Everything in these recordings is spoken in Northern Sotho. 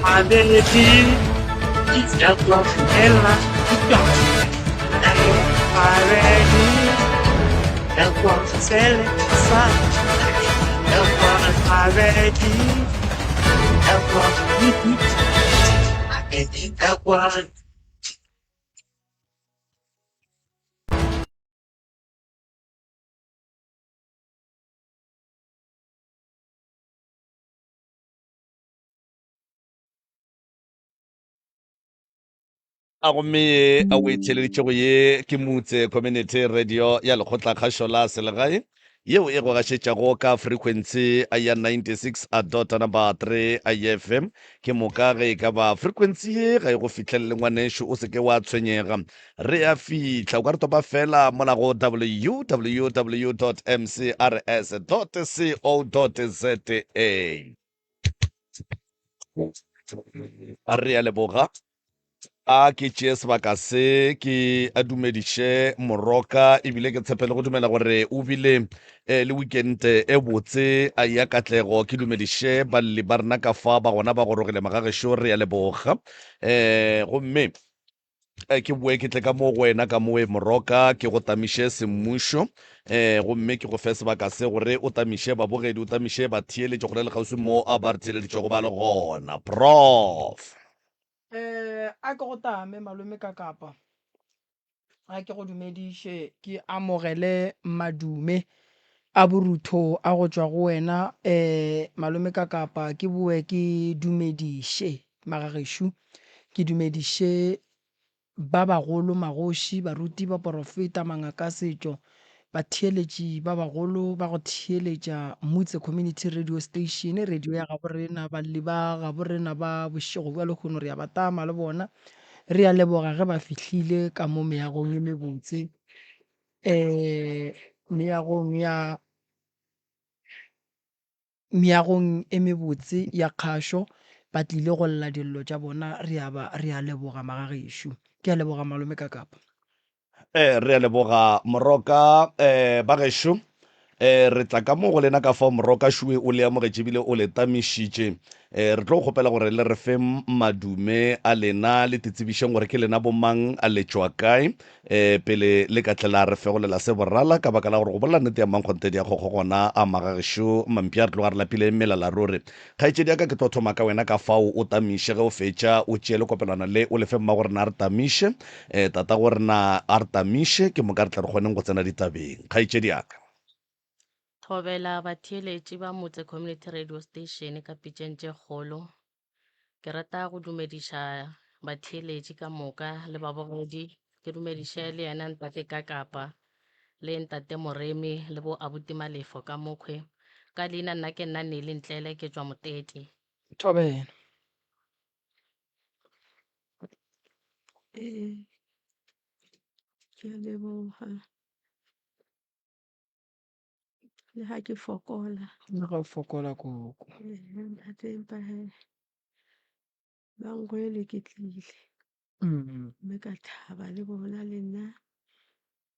Mabedi Ela Mabedi Sele Sa Mabedi A gomme ye a o e theeleditšego ye ke Mutse Community Radio ya Lekgotlakgašo la Selegae yeo e go gašetšago ka frequency ya 96 a dot number 3 FM. Ke moka ge e ka ba frequency ye ga e go fihlelele ngwanešo o se ke wa tshwenyega. Re a fihla, o ka re topa fela mola go www dot mcrs dot co dot za. Re a leboga. A ke tšee sebaka se ke a dumediše Moroka ebile ke tshepe le go dumela gore o bile eh, le weekend e botse a ya katlego. Ke dumediše balli ba rena ka fa ba gona ba gorogile magagešo, re a leboga. Eh, gomme Eh, ke boe ke tle ka mo go wena ka moe Moroka, ke go tamiše semmušo um gomme ke go fe sebaka se gore o tamiše babogedi, o tamiše batheeletši gore le kgauswi mo a ba re theeleditšego ba le gona. Prof. Eh, a ke go tame malome ka kapa. A ke go dumediše ke amogele madume a borutho a go tšwa go wena eh malome ka kapa ke boe ke dumediše Magagešo, ke dumediše ba bagolo, magoši, baruti, baporofeta, mangaka a setšo, batheeletši ba bagolo ba go theeletša Mutse Community Radio Station, radio ya gabo rena, balli ba gabo rena ba bošego bja lehono re a ba tama le bona. Re a leboga ge ba fihlile ka mo meagong e mebotse, um meagong ya. Meagong e mebotse ya kgašo, ba tlile go lla dillo tša bona. Re a ba, re a leboga magagešo. Ke a leboga malome Kakapa. Eh, re a leboga Moroka. Eh, bagešo, eh, re tla ka mo go lena ka fao Moroka šue o le amogetše ebile o le tamišitše. Eh, re tlo kgopela gore le re fe madume a lena, le titsebišeng gore ke lena bomang, a le tšwa kae. E, pele le ka tle la re fegolela se borala, ka baka la gore go bolela nnete ya mankgonthe di a kgokgo gona a magagešo mampša re tloga re lapile melala ruri. Kgaetšedi ya ka ke tlo thoma ka wena ka fao o tamiše ge o fetša o tšee lekopelwana le o le fe mmago rena a re tamiše, e, tatago rena a re tamiše ke moka re tle re kgoneng go tsena ditabeng. Kgaetšedi ya ka. Thobela batheeletši ba Motse Community Radio Station ka pitšeng tše kgolo. Ke rata go dumediša batheeletši ka moka le babogedi. Ke dumediše le yena ntate Kakapa le ntate Moremi le bo abuti Malefo ka mokhwe. Ka leina nna ke nna Nelly Ntlele ke tšwa Motete. Thobela. Ee, ke a leboga. Le ha ke fokola. Le ga o fokola koko. Ee, ntate empa he ba nrwele ke tlile. Mm. Mme ka thaba le bona le nna.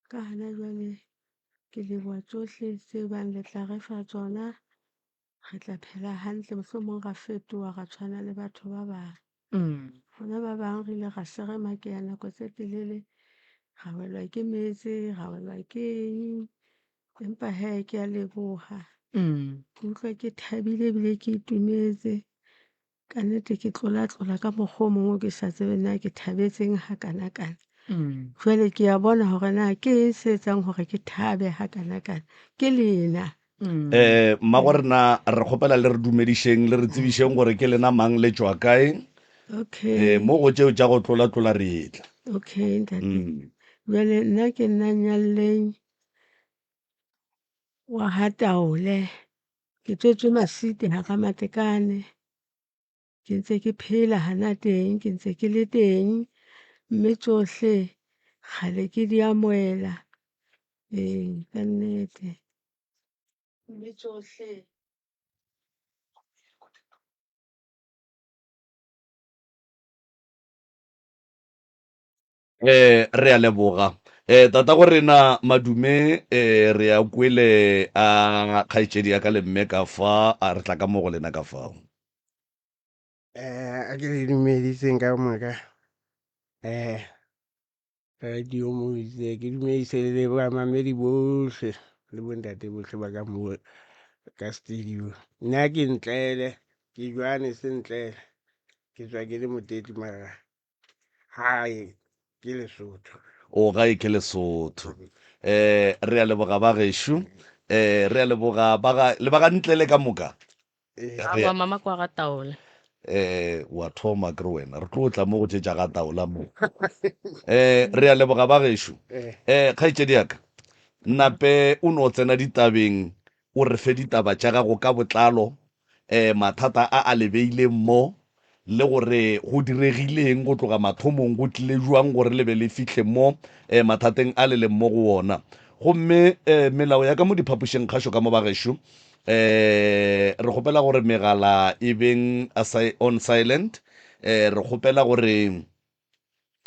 Ka hana jwale ke leboha tsohle tse bang le tla re fa tsona. Re tla phela hantle mohlomong ra fetoha ra tshwana le batho ba bang. Mm. Rona ba bang re ile ra seremakeha nako tse telele, ra welwa ke metse, ra welwa ke eng. Empa hee ke a leboha. Mm. Ke utlwa ke thabile ebile ke itumetse. Ka nnete ke tlola-tlola ka mokgwa o mongwe ke sa tsebe na ke thabetseng hakanakana. Mm. Jwale ke a bona hore na ke eng se etsang hore ke thabe hakanakana. Ke lena. Mm. Eh, mmago rena re kgopela le re dumedišeng le re tsebišeng gore ke lena mang le tšwa kae. Okay. Eh, mo go tšeo tša go tlola-tlola re etla. Okay, ntate. Mm. Jwale nna ke nna Nyalleng wa ha Taole. Ke tswetswe Masite ha ga Matekane. Ke ntse ke phela hana teng, ke ntse ke le teng. Mme tsohle kgale ke di amohela. Ee, ka nnete. Mme tsohle. Eh, re a leboga. Eh, tata go rena madume eh, re a kwele a kgaetšedi ya ka le mme ka fa, a re tla ka mo go lena ka fao. Eh, a ke le dumediseng ka moka eh radio motse ke dumedise le bamamedi bohle le bontate bohle ba ka mo ka studio nna ke ntlele ke jwane se ntlele ke tswa ke le motetli mara gae ke lesotho O gae ke Lesotho. Eh, re a leboga ba gešo. Eh, re a leboga ba ga le ba ga ntlele ka moka. Ee. Aowa mama kwa ga Taola. Eh, wa thoma ke re wena. Re tlo tla mo go tše tša ga Taola mo. Eh, re a leboga ba gešo. Eh, kgaetšedi ya ka, nape o no tsena ditabeng o re fe ditaba tša gago ka botlalo, eh, mathata a a le beileng mo, le gore go diregileng go tloga mathomong, go tlile bjang gore le be le fihle mo eh, mathateng a le leng mo go wona. Gomme eh, melao ya ka mo diphapošing kgašo ka mo bagešo, eh, re kgopela gore megala e beng on silent, eh, re kgopela gore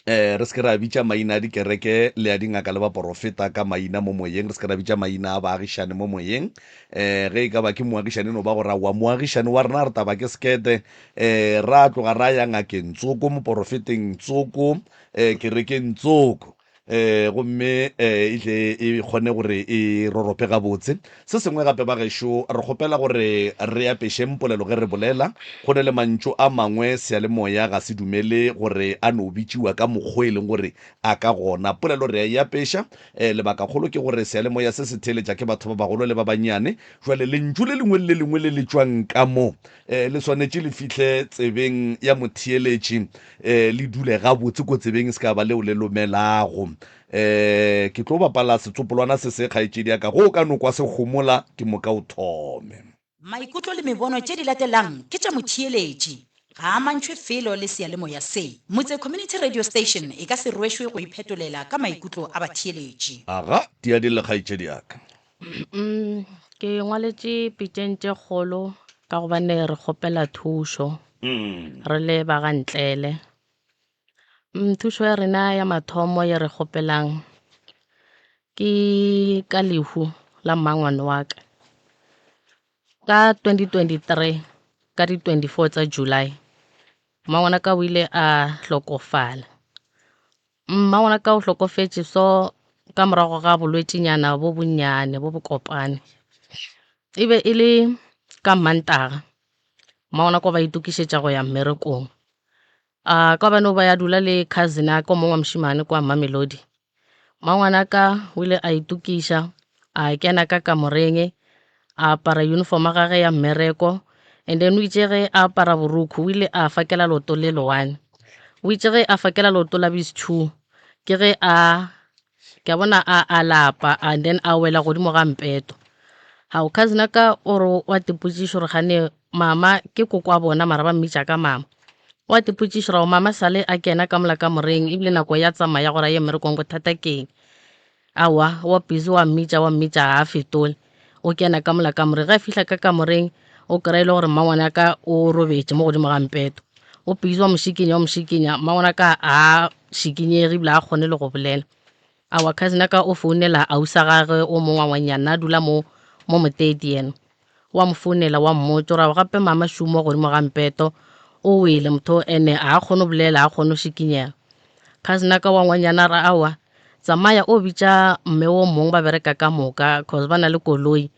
eh, re se ke ra bitša maina a dikereke le a dingaka le baporofeta ka maina mo moyeng, re se ke ra bitša maina a baagišane mo moyeng. Eh, ge e ka ba ke moagišane no ba gore wa moagišane wa rena re taba ke sekete, eh, ra tloga ra ya ngakeng tsoko, moporofeteng tsoko, eh, kerekeng tsoko. Eh, gomme eh, e tle e kgone gore e rorope gabotse. Se sengwe gape ba gešo, re kgopela gore re apešeng polelo ge re bolela. Go na le mantšu a mangwe seyalemoya ga se dumele gore a no bitšiwa ka mokgo e leng gore a ka gona. Polelo re a e apeša. Eh, lebakakgolo ke gore seyalemoya se se theeletša ke batho ba bagolo le ba bannyane. Jwale lentšu le lengwe le le lengwe le le tšwang ka mo eh, le swanetše le fihle tsebeng ya motheeletši, eh, le dule gabotse ko tsebeng e se ka ba leo le lomelago. Eh, ke tlo bapala setsopolwana se se kgaetšedi ya ka, go o ka no kwa se homola ke moka o thome. Maikutlo le mebono tše di latelang ke tša motheeletši, ga a amantšhwe felo le seyalemoya se. Motse Community Radio Station e ka se rwešwe go iphetolela ka maikutlo a batheeletši. Aga, tia di lle kgaetšedi ya ka. Mm, ke ngwaletše pitšeng tše kgolo ka gobane re kgopela thušo re le ba ga ntlele. Mm, thušo ya rena ya mathomo ye re kgopelang ke ka lehu la mmangwane wa ka. Ka 2023 ka di 24 tsa July mmangwanaka o ile a hlokofala. Mmangwanaka o hlokofetše so ka morago ga bolwetšinyana bo bonnyane bo bokopane. E be e le ka Mantaga, mmangwanaka o ba itokišetša go ya mmerekong. A ka gobane o ba ya dula le cousin ya ka o mongwe wa mošemane kwa Mamelodi. Mmangwanaka o ile a itokiša a kena ka kamoreng a apara uniform ya gage ya mmereko and then o itše ge a apara borukhu o ile a fakela leoto le le one. O itše ge a fakela leoto la base two ke ge a ke a bona a a lapa and then a wela godimo ga mpeto. Hao cousin ya ka o re wa tipotšiša gore kgane mama ke koko wa bona mara ba mmitša ka mama. Wa tipotšiša gore mama sale a kena ka mola kamoreng ebile nako ya tsamaya gore a ye mmerekong bothata keng. Aowa wa busy wa mmitša wa mmitša ga a fetole o kena ka mola kamoreng. Ge a fihla ka kamoreng o kry-a e le gore mmangwanaka o robetše mo godimo ga mpeto. O busy wa mo šikinya wa mo šikinya mmangwanaka ga a šikinyege ebile ga a kgone le go bolela. Aowa cousin ya ka o founela ausi wa gagwe o mongwe wa ngwannyana a dula mo mo Moteti yena. Wa mo founela wa mmotša gore gape mama šumo godimo ga mpeto o wele motho ene ga a kgone go bolela ga a kgone go šikinyega. Cousin ya ka wa ngwanyana a re aowa tsamaya o bitša mme o mongwe ba bereka ka moka cause ba na le koloi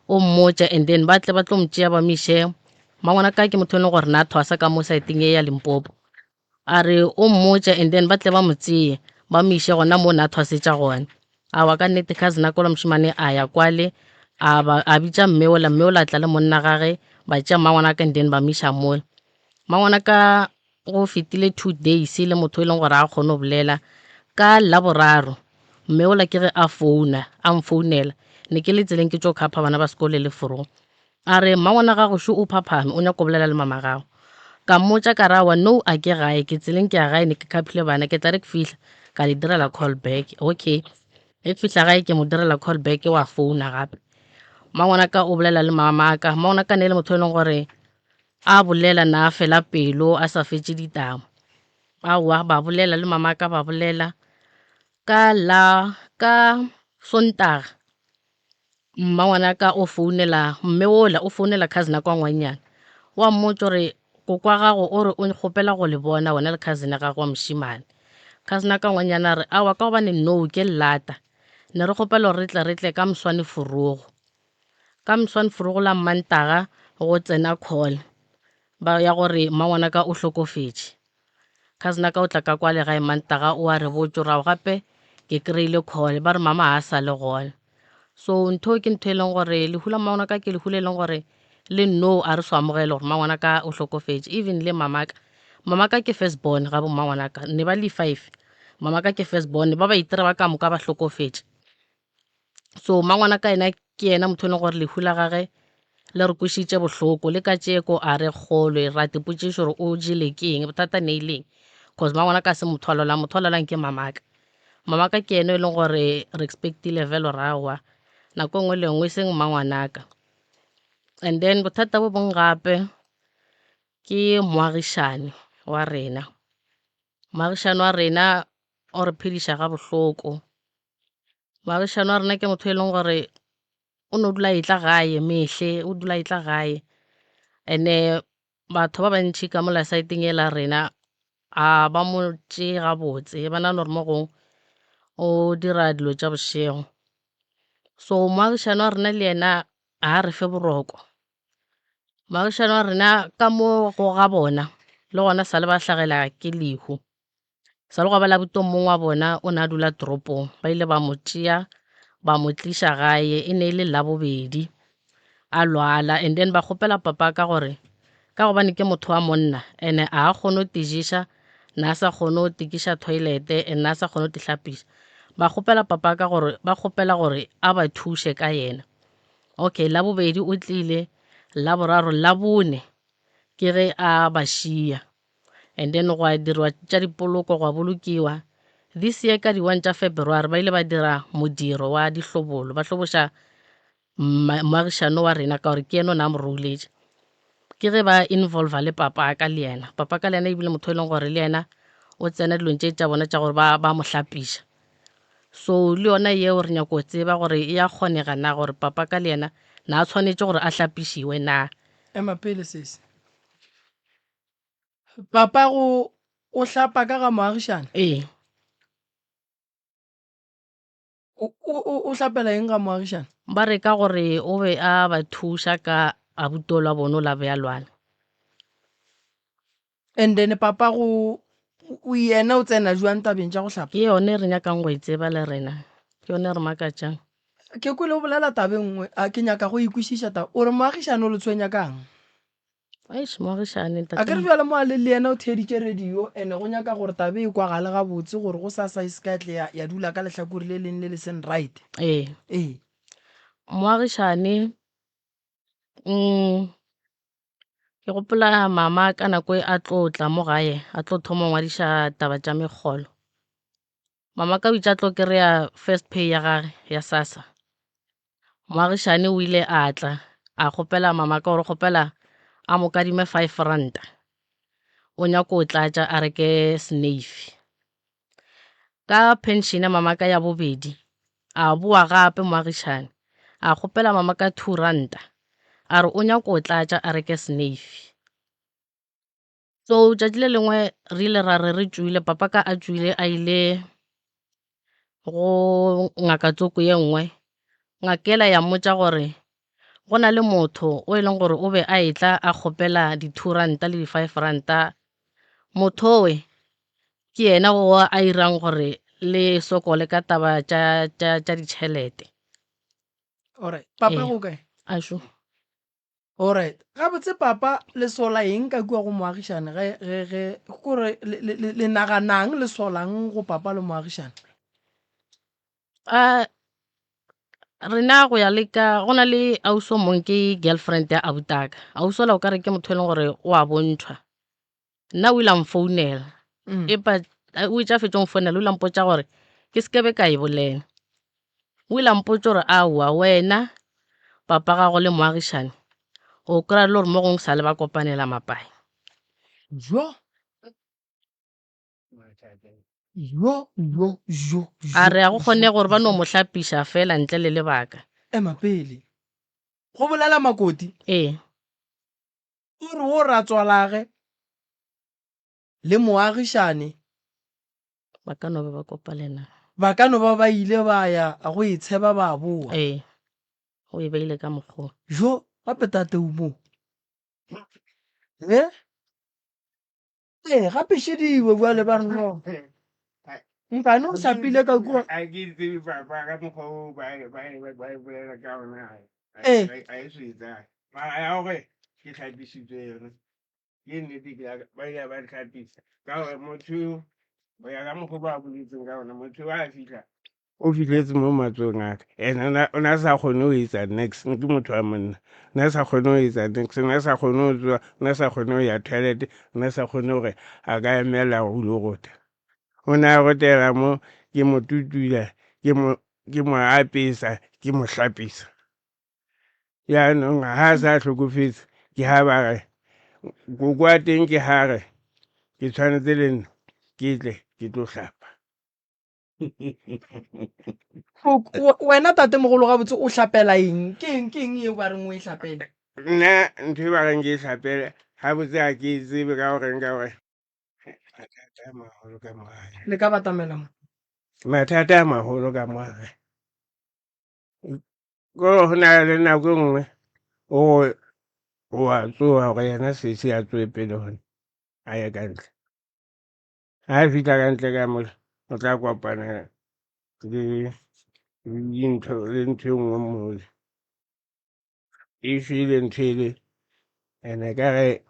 o mmotše and then ba tle ba tlo mo tšea ba mo iše. Mmangwanaka ke motho e leng gore na thwasa ka mo saeteng ye ya Limpopo. A re o mmotše and then ba tle ba mo tseye ba mo iše gona mo na thwasetša gona. Aowa ka nnete cousin ya ka ola mošemane a ya kwale a ba a bitša mme ola, mme ola a tla le monna gage ba tšea mmangwanaka and then ba mo iša mola. Mmangwanaka go fetile 2 days e le motho e leng gore a kgone go bolela. Ka Laboraro mme ola ke ge a founa a mfounela ne ke le tseleng ke tšo khapha bana ba sekolo le fro. A re, Mmangwana gago šo o phaphame, o nyaka go bolela le mama gago. Ka mmotša ka re, Aowa, no a ke gae, ke tseleng ke ya gae, ne ke khaphile bana, ke tla re ke fihla ka le direla call back. Okay. Ge ke fihla gae ke mo direla call back, wa founa gape. Mmangwanaka o bolela le mamaka. Mmangwanaka ne e le motho e leng gore a bolela na a fela pelo, a sa fetše ditaba. Aowa, ba bolela le mamaka ba bolela. Ka la, ka Sontaga Mmangwanaka o founela mme ola o founela cousin ya kwa ngwannyana wa mmotša gore Koko wa gago o re o kgopela go le bona wena le cousin ya gago wa mošemane. Cousin ya ka ngwanyana a re, Aowa ka gobane no ke llata. Ne re kgopela gore re tle re tle ka moswane forogo. Ka moswane forogo la Mmantaga go tsena call ba ya gore mmangwanaka o hlokofetše. Cousin ya ka o tla ka kwa legae Mantaga o a re botša o re ao gape ke kry-ile call ba re mama ga a sa le gona. So ntho ke ntho e leng gore lehu la mmangwanaka ke lehu le leng gore le no a re so amogele gore mmangwanaka o hlokofetše even le mamaka. Mamaka ke first born ga bo mmangwanaka ne ba le five mamaka ke first born ba ba itira ba ka moka ba hlokofetše. So mmangwanaka yena ke yena motho e leng gore lehu la gage le re kwešitše bohloko le ka tšeko a re kgolwe ra tipotšišo gore o jele ke eng bothata ne e leng cause mmangwanaka a se motho a lwalang motho a lwalang ke mamaka mamaka ke yena e leng gore re expectile vele gore aowa nako e nngwe le nngwe e seng mmangwanaka and then bothata bo bongwe gape ke moagišane wa rena moagišane wa rena o re phediša ga bohloko Moagišane wa rena ke motho e leng gore o no dula e tla gae mehle o dula e tla gae and-e batho ba bantši ka mola saeteng e la rena a ba mo tšee gabotse ba nagana gore mo gongwe o dira dilo tša bošego. So moagišane wa rena le yena ga re fe boroko, moagišane wa rena ka mo go ga bona le gona sa le ba hlagela ke lehu. Sa le gwa ba la buti o mongwe wa bona o ne a dula toropong ba ile ba mo tšea ba mo tliša gae e ne e le labobedi a lwala and then ba kgopela papa ka gore ka gobane ke motho wa monna and-e a kgone go tijiša ne a sa kgone go tikiša toilet-e and ne a sa kgone go tihlapiša ba kgopela papa ka gore ba kgopela gore a ba thuše ka yena okay labobedi o tlile laboraro labone ke ge a ba šia and then gwa dirwa tša dipoloko gwa bolokiwa this year ka di-one tša February ba ile ba dira modiro wa dihlobolo ba hloboša moagišano wa rena ka gore ke yena o ne a mo rouletše ke ge ba involva le papa ka le yena papa ka le yena ebile motho e leng gore le yena o tsena dilong tše tša bona tša gore ba ba mo hlapiša so le yona yeo re nyako tseba gore e ya kgonega na gore papa ka le yena na a tshwanetše gore a hlapišiwe na Ema pele sesi. Papago o hlapa ka ga moagišane? Ee. O, o, o hlapela eng ga moagišane? Ba re ka gore o be a ba thuša ka abuti ola wa bona ola be a lwala. And then papago o yena o tsena jwang tabeng tša go hlapa? Ke yone re nyakang go e tseba le rena. Ke yone e re makatšang. Ke kwele o bolela taba e nngwe, a ke nyaka go e kwešiša taba. O re moagišane o le tshwenya kang? Eish, moagišane ntate. A ke re bjale mo a le le yena o theeditše radio ene go nyaka gore taba e kwagale gabotse gore go sasa e se ka tle ya, ya dula ka lehlakore le leng le le seng right. Ee. Ee. Moagišane mm, ke gopola mama ka nako e a tlo tla mo gae a tlo thoma go ngwadiša taba tša megolo. Mama ka o itše a tlo kry-a first pay ya gage ya SASSA. Moagišane o ile a tla a kgopela mama ka gore kgopela a mo kadime five ranta o nyako o tlatša a reke sneifi. Ka pension ya mama ka ya bobedi a boa gape moagišane a kgopela mama ka two ranta a re o nyako o tlatša a reke sneifi. So tšatši le lengwe re ile ra re re tšwile papa ka a tšwile a ile go ngaka tsoko ye nngwe ngaka yela ya mmotša gore go na le motho o e leng gore o be a etla a kgopela di-two ranta le di-five ranta motho owe ke yena o a irang gore le sokole ka taba tša ditšhelete. Alright, papa go kae? Ašo. Alright. Gabotse papa le sola eng ka kua go moagišane ge ge ge kore le, le, le, le naganang le solang go papa le moagišane? A rena go ya le ka go na le ausi o mongwe ke girlfriend ya abutaka ausi ola o ka re ke motho e leng gore o a bontšhwa nna o ile a mfounela mm. empa o itse a fetša go mfounela o ile a mpotša gore ke se ke be ka e bolela o ile a mpotša gore aowa wena papa gago le moagišane o kry-a le gore mo gongwe sa le ba kopanela mapai jo jo jo jo a re a go kgone gore ba no mo hlapiša fela ntle le lebaka ema pele go bolela makoti ee. O re wo ratswalage le moagišane. Ba ka no ba ba kopane na? Ba ka no ba ba ile ba ya go e tsheba ba boa. Ee, o e beile ka mokgwa o. Jo, gape tate o mo. Ge? Ee, gape šediwe bjale ba re no. Nkane o hlapile ka kua. A ke tsebe papa ka mokgwa o ba ba ba e bolela ka ona. Ee. A e swetsa. Mara ya gore ke hlapisitswe yone. Ke nnete ke ba ile ba ntlhapisa ka gore motho yo go ya ka mokgwa ba boletseng ka ona motho a fitlha o fitlhetse mo matsong a ka and o ne a sa kgone go etsa niks ke motho wa monna o ne a sa kgone go etsa niks o ne a sa kgone go tsoga o ne a sa kgone go ya toilet o ne a sa kgone gore a ka emela go ilo rota o ne a rotela mo ke mo tutula ke mo ke mo apesa ke mo hlapisa Jaanong ha a sa tlhokofetse ke ha ba re koko wa teng ke ha re ke tshwanetse le nna ke tle ke tlo hlapa. Wena tatemogolo gabotse o hlapela eng? Ke eng ke eng yeo ba reng o e hlapele? Nna ntho e ba reng ke e hlapele gabotse ga ke e tsebe ka goreng ka gore mathata a magolo ka mo gae. Le ka batamela mo. Mathata a magolo ka mo gae. Ko go na le nako e nngwe o wa tsoga gore yena sesi a tsoe pele gone a ye ka ntle ga a fitlha ka ntle ka mola o tla kopana le dintho le ntho e nngwe mole e šwele ntho ele and-e ka ge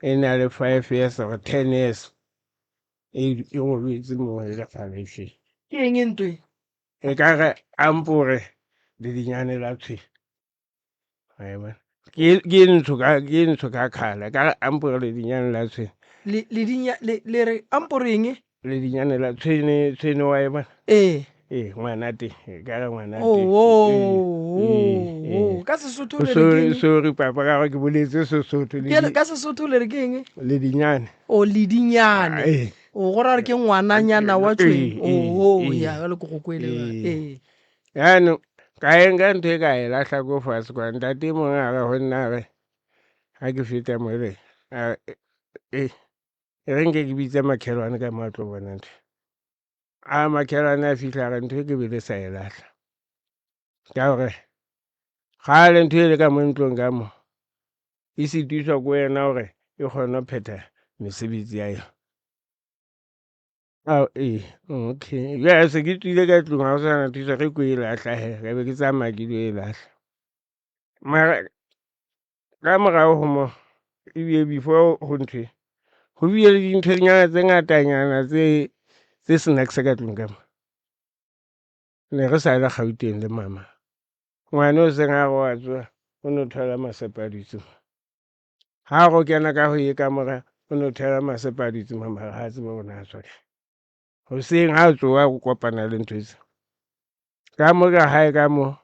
e na le 5 years or 10 years e robetse mo e le kgale e šwele. Ke eng e ntwe? E ka re ampore ledinyane la tshwene. Wa e bona? Ke ke ntsho ka ke ntsho ka khala ka re ampore ledinyane la tshwene. Le ledinya le le re ampore eng? Ledinyane la tshwene tshwene wa e bona? Ee. Ee, ngwana teng e ka re ngwana Oh, teng. oh, Ee, ee, oh, ee. ka Sesotho le re ke Sorry, eng? sorry papa ka gore ke boletse Sesotho Ke re ka Sesotho le re ke eng? Ledinyane. O ledinyane. Ee. O go ra gore ke ngwananyana wa tshwene. Ee, ee, Oho, ee. ya jwale ke go kwele. Ee. Ee. Jaanong ka e nka ntho e ka e lahla ko fatshe kwa ntate mongwe a re go nna a re ga ke feta mole a re e e re nke ke bitse makhelwane ka mo a tlo bona ntho. A makhelwane a fitlha a re ntho e ke be le sa e lahla ka gore gale ntho e le ka mo ntlong ka mo e setiswa ko wena gore e kgone go phetha mesebetsi ya yona. Ao ee okay bjale se ke tswile ka tlong ga go sana thuso ge ko e lahla he ka be ke tsamaya ke dio e lahla mara ka morago go mo ebile before go nthwe go bile le dinthonyana tse ngatanyana tse tse snacks ka tlong ka mo ne re sa le Gauteng le mama ngwane o seng a re wa tsoa o no thola masepa a dutse mo ga go kena ka go ye kamora o no thola masepa a dutse mo mara ga a tsebe o ne a tswa kae goseng ga a tsoa go kopana le ntho tse ka mo ka gae ka mo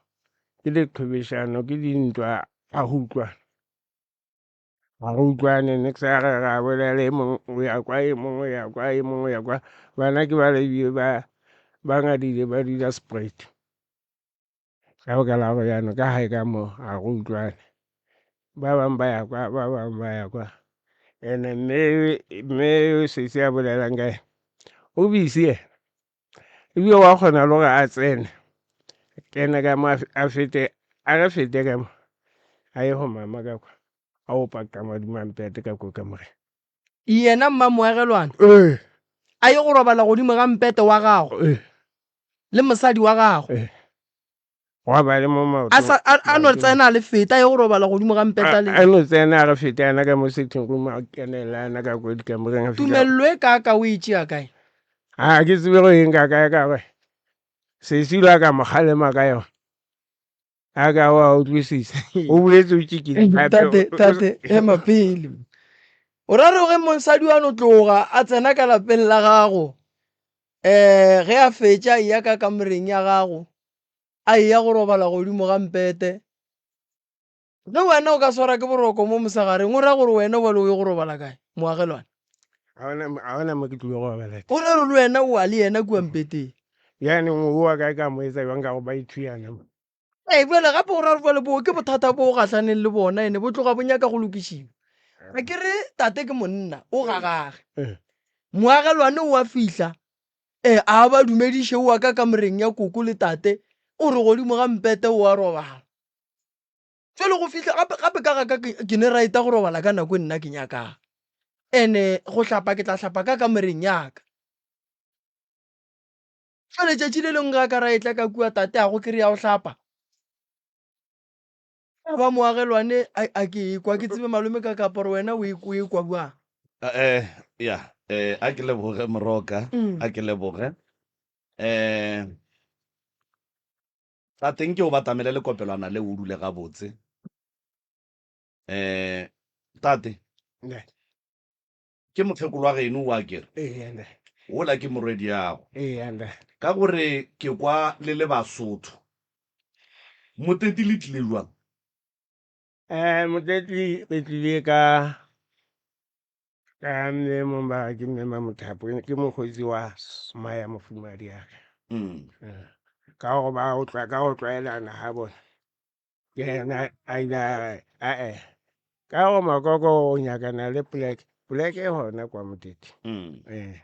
ke leqhobešano ke dintwa a go utlwana ga re utlwane next a re ra bolela e mongwe o ya kwa e mongwe o ya kwa e mongwe o ya kwa bana ke ba lebile ba ba ngadile ba dula spread ka baka la gore jaanong ka gae ka mo ga go utlwane ba bangwe ba ya kwa ba bangwe ba ya kwa and-e mme mme sesi a bolelang ka ene o busy ena ebile wa kgona le gore a tsene kene ka mo a fete a re fete ka mo a ye go mama ka kwa a opa ka madimo a mpete ka ko kamoreng Yena mmamoagelwane ee a ye go robala godimo ga mpete wa gago ee le mosadi wa gago. ee gwa ba le mo A maotong sa a a no tsena a le feta a ye go robala godimo ga mpete a le. a no tsena a re fete ana ka mo sitting room a kenela ana ka ko dikamoreng a fihla Tumello e kaaka o e tšea kae? ga ke tsebe go eng ka kae ka gore sesi o ile a ka mo kgalema ka yona a ka wa utlwisisa o boletse o tšikile gape Tate, tate, ema pele. O ra re ge mosadi wa no tloga a tsena ka lapeng la gago, um ge a fetša a eya ka kamoreng ya gago, a eya go robala godimo ga mpete. Ge wena o ka swara ke boroko mo mosegareng, o ra gore wena bjale o ye go robala kae, moagelwane? Ga gona mo ke tlile go robala teng. O ra gore le wena o a le yena kua mpeteng. Jaanong o wa kae ka mo etsa bjang ka gore ba ithuyana mo. Ee, bjale gape o ra gore bjale boo ke bothata bo o gahlaneng le bona ene bo tloga bo nyaka go lokišiwa. Ga ke re tate ke monna, o gagage. Eh. Moagelwane o a fihla, e a ba dumediše o wa ka kamoreng ya koko le tate, o re godimo ga mpete o a robala. Jwale go fihla gape gape ka ga ka ke ne right-a go robala ka nako e nna ke nyakang. Ene go hlapa ke tla hlapa ka kamoreng ya ka. Jwale tšatši le lengwe ga ka ra etla ka kua tate a go kry-a go hlapa. A ba moagelwane a ke ekwa ke tsebe malome ka kapa gore wena o e o ekwa bjang. Eh ya eh a ke leboge Moroka a ke leboge eh Tate nke o batamele lekopelwana le o dule gabotse eh tate Ne. ke mokgekolo wa geno wa kere Eya nda. wola ke morwediago Eya nda. ka gore ke kwa le le Basotho Moteti le tlile jwang? Eh Moteti re tlile ka ka mme mong ba ke mme Mamothapo ke mokgotsi wa mma ya mofumadi ya ka. Eh, Ka gore ba go tlwa ka go tlwaelana ga bona. Ke yena a ile a re ae ka gore makoko o nyakana le poleke poleke e gona kwa Moteti. Eh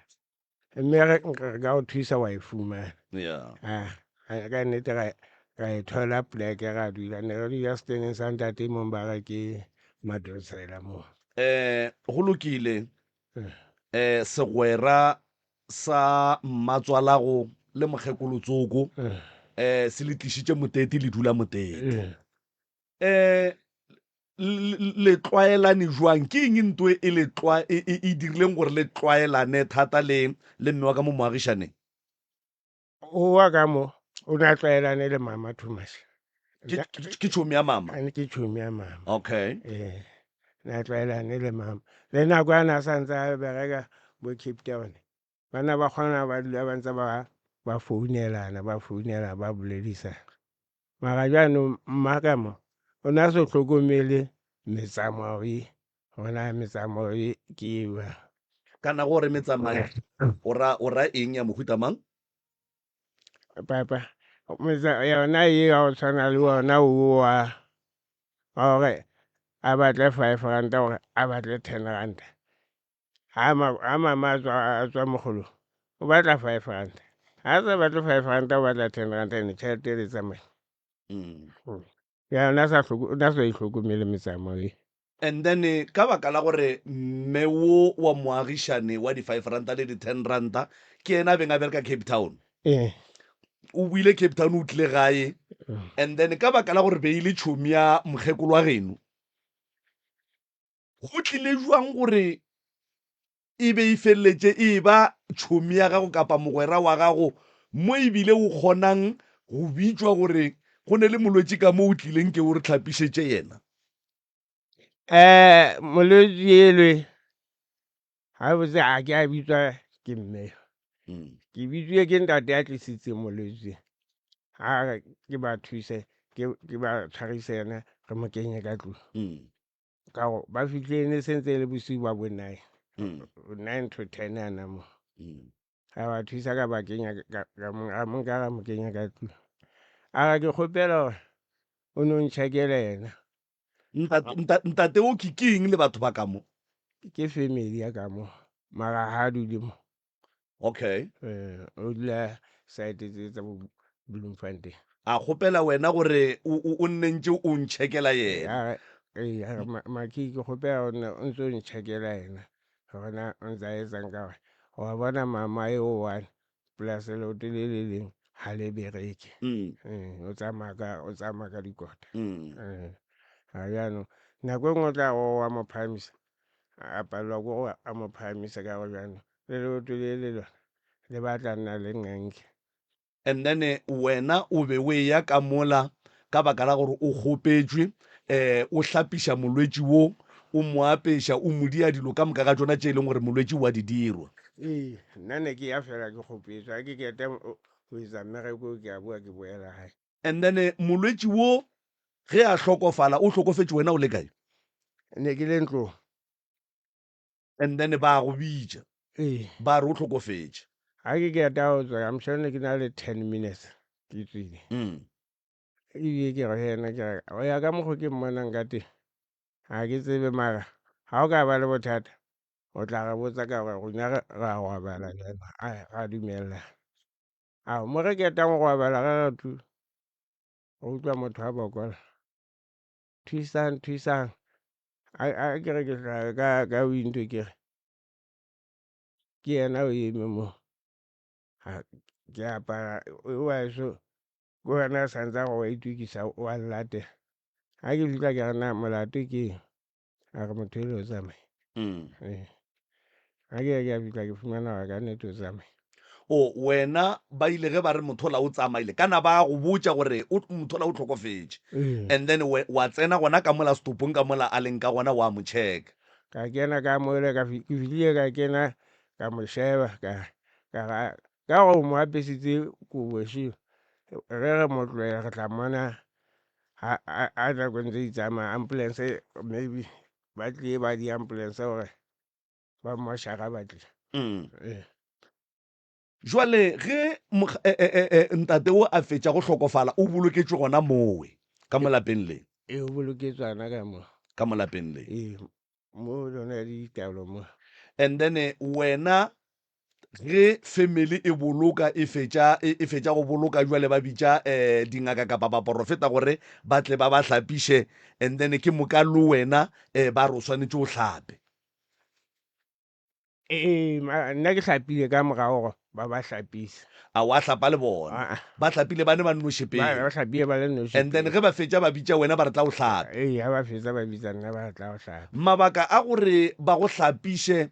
mme re re ka go thusa wa e fumana. Yeah. Ah, ka nnete ra ra e thola poleke ra dula ne re dula seteneng sa ntate mong ba re ke Madonsela mo. Eh go lokile eh segwera sa mmatswalago le mokgekolo tsoko eh se le tlišitše Moteti le dula Moteti. Eh le tlwaelane jwang? Ke eng nto e le tlwa e, e, e dirileng gore le tlwaelane thata le le mme wa ka mo moagišaneng? O wa ka mo o ne a tlwaelane le mama too much. Ke ke tšhomi ya mama. Ane ke tšhomi ya mama. Okay. Ee, ne a tlwaelane le mama. Le nako a ne a sa ntse a bereka bo Cape Town, bana ba kgona ba dula ba ntse ba ba founelana ba founela ba boledisana. Mara jaanong mma ka mo o ne a sa hlokomele metsamao e gona metsamao e ke e jwang. Kana gore metsamao o ra o ra eng ya mohuta mang? Papa, metsa yona e ya go tshwana le ona o wa gore a batle R5 gore a batle R10. Ha mama a tswa a tswa mogolong o batla R5. Ha a sa batle R5 o batla R10 ene tšhelete e le tsamaye. Ya o ne a sa o ne a sa e hlokomele metsamao e. And then ka baka la gore mme wo wa moagišane wa di R5 le di R10 ke yena a beng a bereka Cape Town. Ee. O boile Cape Town o tlile gae. And then ka baka la gore be e le tšhomi ya mokgekolo wa geno, go tlile jwang gore e be e feleletše e eba tšhomi ya gago kapa mogwera wa gago mo e bile o kgonang go bitšwa gore go ne le molwetši ka mo o tlileng ke o re hlapišetše yena? Um molwetši elwe gabotse ga ke a bitswa ke mme ke bitsiwe ke ntate a tlisitseng molwetši a re ke ba thuse ke ba tshwarise yena re mo kenye ka tlung. Ka gore ba fihlile ne sentse e le bosiu ba bo nine 9 to 10 yana mo. Ra ba thusa ka ba kenya ka mo nka ra mo kenya ka tlung. A re ke kgopela gore o no ntšhekele yena. Ntate o ke ke eng le batho ba ka mo? Ke family ya ka mo mara ha a dule mo. Okay. Eh, o dula side tse tsa bo Bloemfontein. A kgopela wena gore o nne ntše o ntšhekela yena. Ee, a re Maki ke kgopela o nne o ntse o ntšhekela yena gore na o ntse a etsang ka gore wa bona mama e o one plus leoto le le leng ga le bereke. O tsamaya ka o tsamaya ka dikota. Ga jaanong nako e nngwe o tla re wa mo phahamisa a palelwa ke gore a mo phahamise ka gore jaanong le leoto le le lona le batla nna le nganke. And then wena o be o eya ka mola ka baka la gore o kgopetšwe, um o hlapiša molwetši wo, o mo apeša, o mo dia dilo ka moka ga tšona tše e leng gore molwetši o a di dirwa. Ee, nna ne ke ya fela ke kgopetšwe, ga ke keta go etsa mmereko ke a boa ke boela gae. And then molwetši wo ge a hlokofala, o hlokofetše wena o le kae? Ne ke le ntlong. And then ba go bitša. Ee. Ba re o hlokofetše. Ga ke keta go tswa, I'm sure ne ke na le 10 minutes ke tswile. Ebile ke re go yena ke re go ya ka mokgo ke mmonang ka teng, ga ke tsebe mara Ga o ka ba le bothata o tla re botsa ka gore rona re ra robala jalo. Ai ra dumellana. Ao mo re ketang go robala ge re tu re utlwa motho a bokola. Thusang thusang. A a ke re ke hlabe ka ka window ke re ke yena o eme mo. Ha ke apara o wa so ke wena a santse a go wa itukisa wa nlatela. Ga ke fihla ke re na molato ke eng? A re motho ele o tsamaye. Ee. Ga ke ya ke a fihla ke fumana gore ka nnete o tsamaye. O wena ba ile ge ba re motho ola o tsamaile kana ba go botša gore o motho ola o hlokofetše Ee. and then we, wa tsena gona ka mola setopong ka mola a leng ka gona wa mo checka. Ka kena ka mola ka fi- ke fihlile ka kena ka mo sheba ka ka ga ka gore o mo apesitse kobo šeo ge re mo tlohela re tla mmona a a a nako ntse di tsamaya ambulance maybe ba tlie ba di ambulance gore ba mmošara ba tle. Ee. Jwale ge mog- e, e, e, e, ntate o a fetša go hlokofala o boloketšwe gona mowe ka mo lapeng le? Ee, o boloketswe gona ka mo. Ka mo lapeng le. Ee, mo lona ditaolo mo. And then wena ge family e boloka e fetša e, e fetša go boloka jwale ba bitša eh, dingaka kapa baporofeta gore ba tle ba ba hlapiše and then ke moka le wena eh, ba re o swanetše o hlape. Ee, nna ke hlapile ka morago gore ba ba hlapise. A wa hlapa le bona? Aa. Ba hlapile ba ne ba nnoši Ba pele. ba hlapile ba le noši And then pele. ge ba fetša ba bitša wena ba re tla o hlape. Ee, ga ba fetsa ba bitsa nna ba re tla o hlapa. Mabaka a gore ba go hlapiše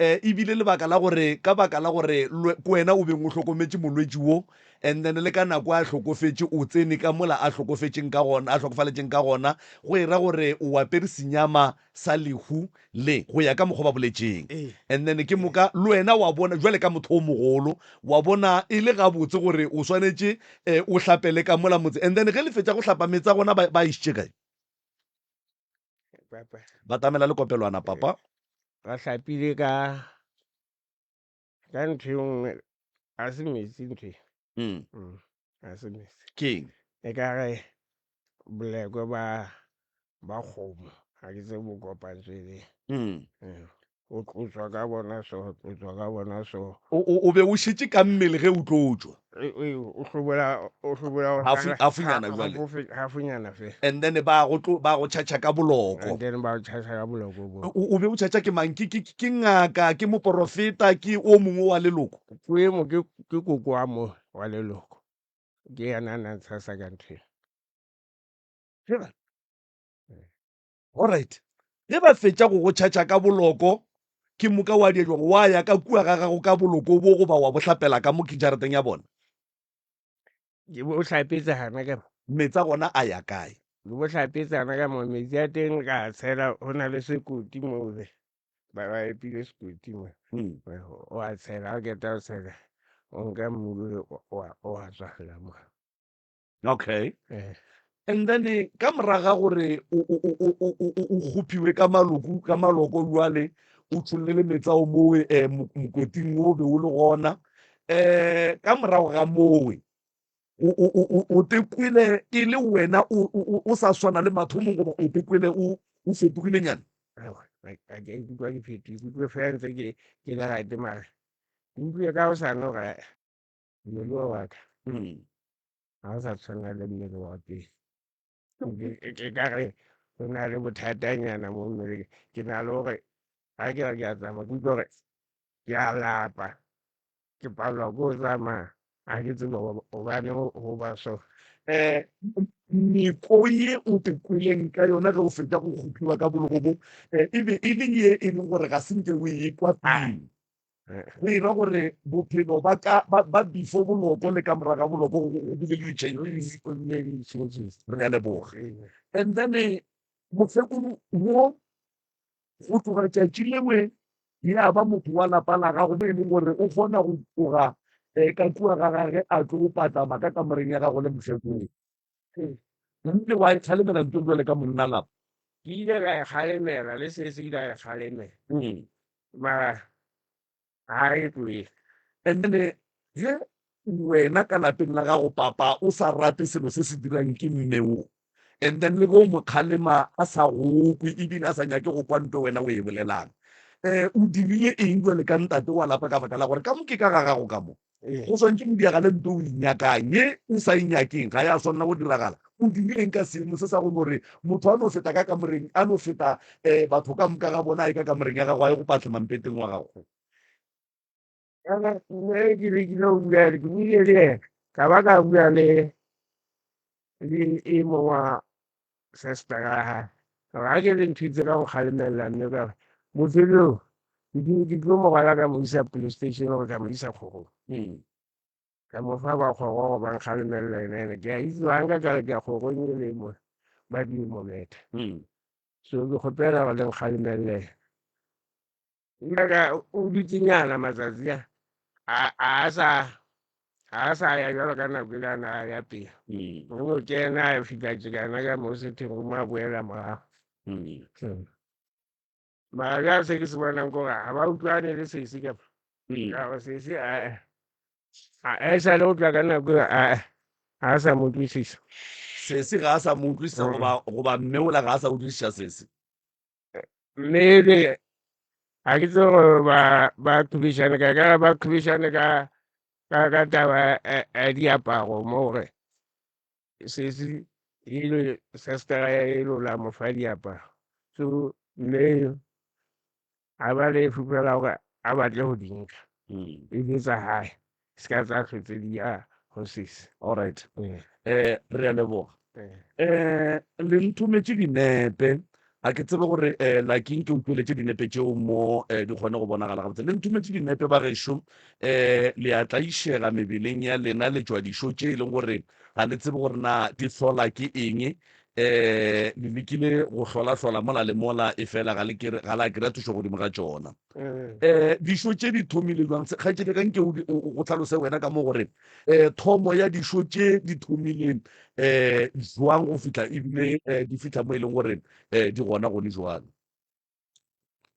eh, e bile lebaka la gore ka baka la gore ke wena o beng o hlokometše molwetši wo and then le ka nako a hlokofetše o tsene ka mola a hlokofetšeng ka gona, a hlokofaletšeng ka gona, go e ra gore o apere senyama sa lehu le go ya ka mokgwa ba boletšeng. And then ke moka le wena wa bona jwale ka motho o mogolo wa bona e le gabotse gore o swanetše eh, o hlapele ka mola motse. And then ge le fetša go hlapa meetse a gona ba, ba išitše kae? Papa. Batamela le kopelwana papa. Ba hlapile ka ka ntho e nngwe ga se metsi ntho e. Ga se metsi. Keng? E ka re bolekwe ba ba kgomo ga ke tsebe bo kopantswe le. O tlotswa ka bona so, o tlotswa ka bona so. O, o, o be o šetše ka mmele ge o tlotšwa? E, e, o hlobola, o hlobola go Hafu, sala hafunyana jwale. hafu, hafunyana fela. And then ba go tlo, ba go tšhatšha ka boloko. And then ba go tšhatšha ka boloko bo. O, o be o tšhatšha ke mang? Ke, ke, ke ngaka, ke moporofeta, ke o mongwe wa leloko? Ke mo, ke, ke koko wa mo wa leloko. Ke yena a na ntshasa ka ntho e. Hela. Alright. Ge ba fetša go go tšhatšha ka boloko, ke moka wa dia jwang? Wa ya ka kua ga gago ka boloko bo goba wa bo hlapela ka mo jarateng ya bona? Ke bo hlapetsa gana ka mo. Meetse a gona a ya kae? Ke bo hlapetsa gana ka mo, metsi a teng ka a tshela, go na le sekoti mo be ba ba epile sekoti mo. O a tshela, ha o qeta ho tshela, o nka mmu o a tswalla mo. Okay. Eh. And then eh, ka moraga ga gore o o o o o o o kgophiwe ka maloku ka maloko jwale o tšhollele meetse ao mowe eh, mo- mokoting wo be o le gona eh ka morago ga mowe o o o o o te kwele e le wena o o o- o sa swana le mathomong goba o te kwele o o fetogile nyana Aowa, ga ga ke a ikutlwa ke fetoge, ke ikutlwe fela ntse ke ke le right mara ke utlwile ka hosane gore mmele wa ka ga o sa tshwana le mmele wa pele. Ke ka re go na le bothatanyana mo mmeleng, ke na le gore ga ke re ke a tsamaya ke utlwa gore ke a lapa, ke palelwa ke go tsamaya ga ke tsebe gobaneng go ba so. Um meko ye o te kweleng ka yona ge o fetša go kgophiwa ka bologo bo e be e le ye e leng gore ga se nke o e kwa pele. Go e ra gore bophelo ba ka ba, ba before boloko le ka moraga boloko go go bile le di-changes. Re a leboga. And then eh, mokgekolo wo go tloga tšatši lengwe ya ba motho wa lapa la gago mo e leng gore o kgona go tloga um ka kua ga gage a tlo go patlama ka kamoreng ya gago le mokgekolo. O ile wa e kgalemela ntho jwale ka monna lapa? Ke ile ka e kgalemela le se se ile a e kgalemela. Mara ga e tloge. And then eh, ge wena ka lapeng la gago papa o sa rate selo se se dirang ke mme wo. And then le ge o mo kgalema a sa go kwe ebile a sa nyake go kwa nto wena o e bolelang. Um o dirile eng jwale ka ntate wa lapa ka baka la gore ka mo ke ka ga gago ka mo? Go swantše go diagale nto o inyakang, ye o sa inyakeng ga ya swanela go diragala. O dirile eng ka seemo se sa go no re motho a no feta ka kamoreng, a no feta um batho ka moka ga bona a ye ka kamoreng ya gago a ye go patlema mpeteng wa gago? Nne ke lekile go bua ke buile le yena ka ba ka bua le le e mongwe wa sister ya hae ga ke le nthutse ka go kgalemela mme ka re motho yo ke tlo mo rwala ka mo isa police station gore ka mo isa kgorong ka mo fa ba kgoro gore ba nkgalemelela ene ene ke a itse ga nka ka re ke ya kgorong e le mo ba di mo betha so ke kgopela gore le nkgalemelele. Nka o dutsenyana matsatsi a a sa a sa ya jalo ka nako ile a na a ya pele o no kena a fihla tsekana ka mo sitting room a boela morago mara bjale se ke se bonang ke gore ga ba utlwane le sesi ka ka gore sesi a e sa le go tla ka nako a a sa mo utlwisisa. Sesi ga a sa mo utlwisisa goba goba mme ola ga a sa utlwisisa sesi. Mme ga ke tsebe gore ba ba qhobešane ka ka ba qhobešane ka ka ka taba ya diaparo mo gore sesi ile sestera ya elo la mo fa diaparo so mme a ba le fupela gore a batle go di nka e be tsa hae se ka tsa hlotse di ya go sesi. All right. Eh re a leboga. Eh le nthometše dinepe a ke tsebe gore eh laking ke utweletše dinepe tšeo mo eh, di kgone go bonagala gabotse. Le nthometše dinepe ba gešo eh le a tlaišega mebeleng ya lena le tšwa dišo tše e leng gore ga le tsebe gore na di hlola ke eng eh le lekile go hlola-hlola mola le mola e fela ga le kere ga la kry-a thušo godimo ga tšona. Eh dišo tše di thomile jwang? Kgaetšedi ka nke o go tlhalose wena ka mo gore eh thomo ya dišo tše di thomile eh jwang go fihla ebile eh, di fihla mo e leng gore eh di gona gone jwale.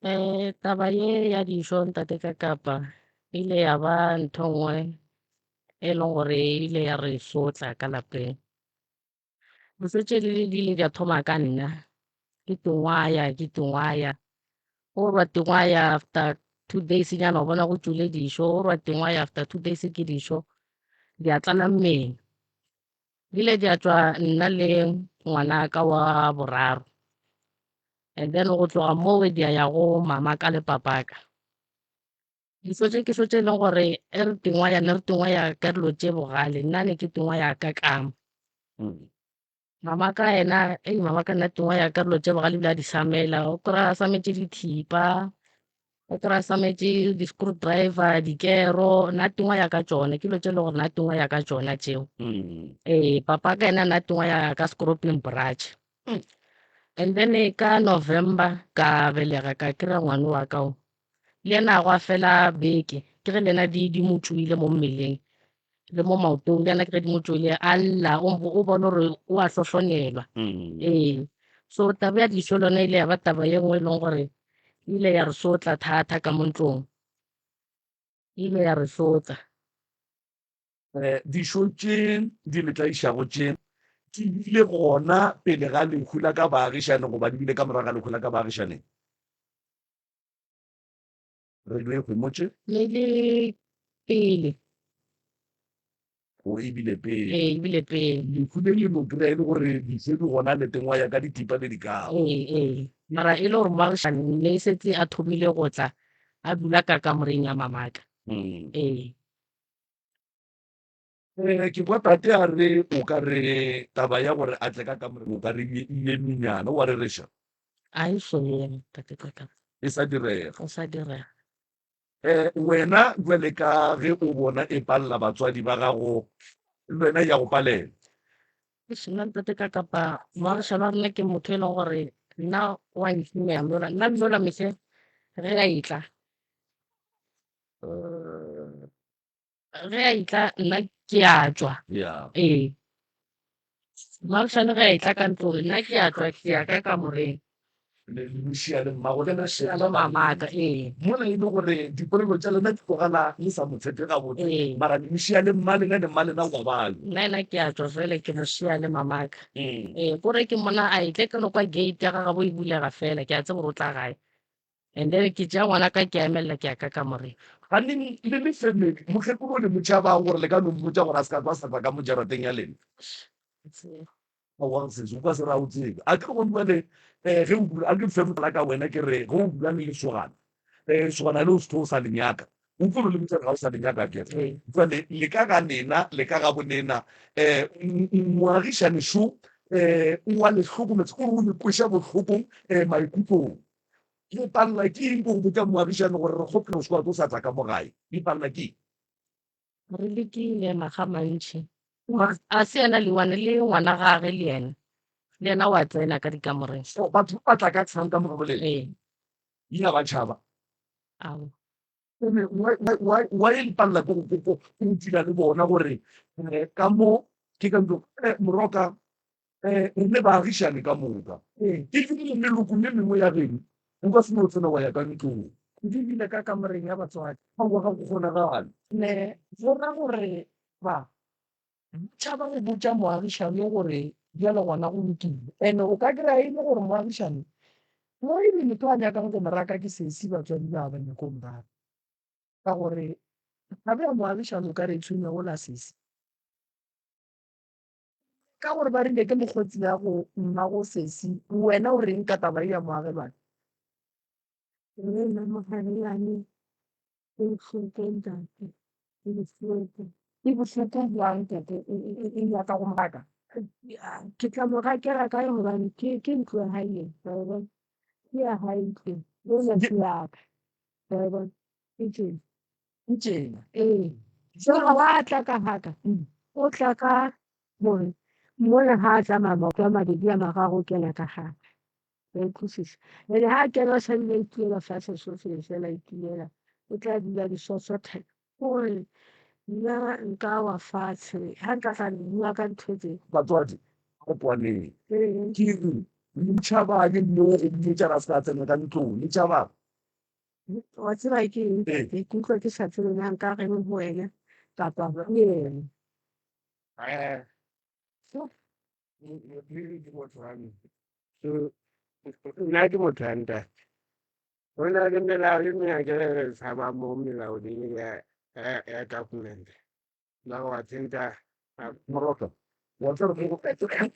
Eh, taba ye ya dišo ntate ka kapa e ile ya ba ntho nngwe e leng gore e ile ya re sotla ka lapeng. Dišo tše di ile di a thoma ka nna ke tingwaya ke tingwaya o rwa tingwaya after 2 days nyana o bona go tšwile dišo o rwa tingwaya after 2 days ke dišo di a tlala mmele. Di ile di a tšwa nna le ngwanaka wa boraro and then go tloga moo di a ya go mamaka le papaka. Dišo tše ke šo tše e leng gore e re tingwaya ne re tingwaya ka dilo tše bogale nna ne ke tingwaya ka kama. Mama ka yena ei mama ka nna tingwaya ka dilo tše bogale ebile a di samela o kry-a a sametše dithipa o kry-a a sametše di-screwdriver dikero nna tingwaya ka tšona ke dilo tše e leng gore nna tingwaya ka tšona tšeo. Ee papa ka yena nna tingwaya ka scraping brush. And then ka November ka belega ka kry-a ngwana wa ka o. Le yena gwa fela beke ke ge le yena di di mo tšwile mo mmeleng le mo maotong le yena ke ge di mo tšwile a lla o o bone gore o a hlohlonelwa. Ee, so taba ya dišo le yona e ile ya ba taba ye nngwe e leng gore e ile ya re sotla thata ka mo ntlong, e ile ya re sotla. Eh, dišo tše di le tlaišago tše di bile gona pele ga lehu la ka baagišane goba di bile ka morago ga lehu la ka baagišaneng? Radio e homotše. Le le pele. O e bile pele. Ee, e bile pele. Lehu le le no kry-a e le gore dišo di gona le tengwa ya ka dithipa le dikao. Ee, ee. Mara e le gore moagišani ne e setse a thomile go tla a dula ka kamoreng ya mamaka. Ee. Eh, ke kwa tate a re o ka re taba ya gore a tle ka kamoreng o ka re e eminyana o a rereša. A e so eme tate ka ka. E sa direga. E sa direga. Eh, wena jwale ka ge o bona e palela batswadi ba gago le wena ya go palela. Eish, nna ntate ka kapa moagišane wa rena ke motho e leng gore nna wa ntumela mola nna mola mehle ge a etla ge a etla nna ke a tšwa Yeah. ee moagišane ge a etla ka ntlong nna ke a tšwa ke ya ka kamoreng. Le le šia le mmago Ke mo šia le mamaka, ee. Mola e le gore dipolelo tša lena di tlogela le sa mo tshepe gabotse, Ee. mara le mo šia le mmalena le mmalena wa bale. Nna ena ke a tšwa fele ke mo šia le mamaka. Ee, kore ke mona a etle ke no kwa gate ya gagabo e bulega fela, ke a tseba gore o tla gae. And then ke tšea ngwana ka ke a emelela ke ya ka kamoreng. Ganeng le le family, mokgekolo le mo tšhabang gore le ka no mmotša gore a se ka tla sa tla ka mo jarateng ya lena. Aowa sesi, o ka se re a o tsebe. A ke re gone bjale um ge o dula, a ke fe mohlala ka wena ke re ge o dula le lesogana, um lesogana le o se o sa le nyaka, o tlo le botša gore ga o sa le nyaka akere. Jwale le ka ga lena, le ka ga bolena, um moagišani šo um o a le hlokometse, kore o le kweša bohloko um maikutlong. Le palela ke eng go botša moagišani gore re kgopela o se wa tlo sa tla ka mo gae? Le palela ke eng? Re lekile makga mantši. A se yena Liwane le ngwana gage le yena. Le yena wa tsena ka dikamoreng. So batho ba tla ka tshang ka mo bolele. Ee. Ya ba tšhaba. Ao. Ene why why why le palela go go go go dira le bona gore eh, ka mo ke ka ntlo eh, moroka eh, re le baagišane ka moka. Ee. E bile meloko ye mengwe ya geno o ka se no tsena wa ya ka ntlong. Ke bile ka kamoreng ya batswadi. Aowa ga go kgonagale. Ne go ra gore ba tšhaba go botša moagišane gore bjale gona go lokile. And o ka kry-a e le gore moagišane mo e le motho a nyakang go mo raka ke sesi batswadi ba ba nyako mo raka. Ka gore taba ya moagišane o ka re e tshwenya ola sesi. Ka gore ba rile ke mokgotsi ya go mmago sesi, wena o reng ka taba ye ya moagelwane? Mme nna moagelwane e bohloko ntate, e bohloko. E bohloko bjang koko o nyaka go mo raka? Ke tla mo rakela kae gobane ke ke ntlo ya hae ye, wa e bona? Ke ya hae ntlo e, ena ke ya ka, wa e bona? Ke tjena. Ke tjena. Ee. Jwale wa tla ka haka, o tla ka gore mona ha a tsamaya maoto a mabedi a mararo o kena ka haka. Wa utlwisisa? Ene ha a kena o sa bile a itulela fatshe sofeng fela a itulela, o tla dula disosotha. Kore nna nka wa fatshe ha nka tla le bua ka ntho tse. Batswadi, re kwaneng. Ee. Ke re, le tšhabang mme go mmotša ra se ka tsena ka ntlong, le tšhabang. Wa tseba ke eng? Ee. Ke ikutlwa ke sa tsebe na nka reng ho wena kapa ho yena. Nna ke motho wa ntate. Ho na le melao e meng akere re tshaba mo melaong ya government. Ba wa tsentsa Moroka. Wa tseba gore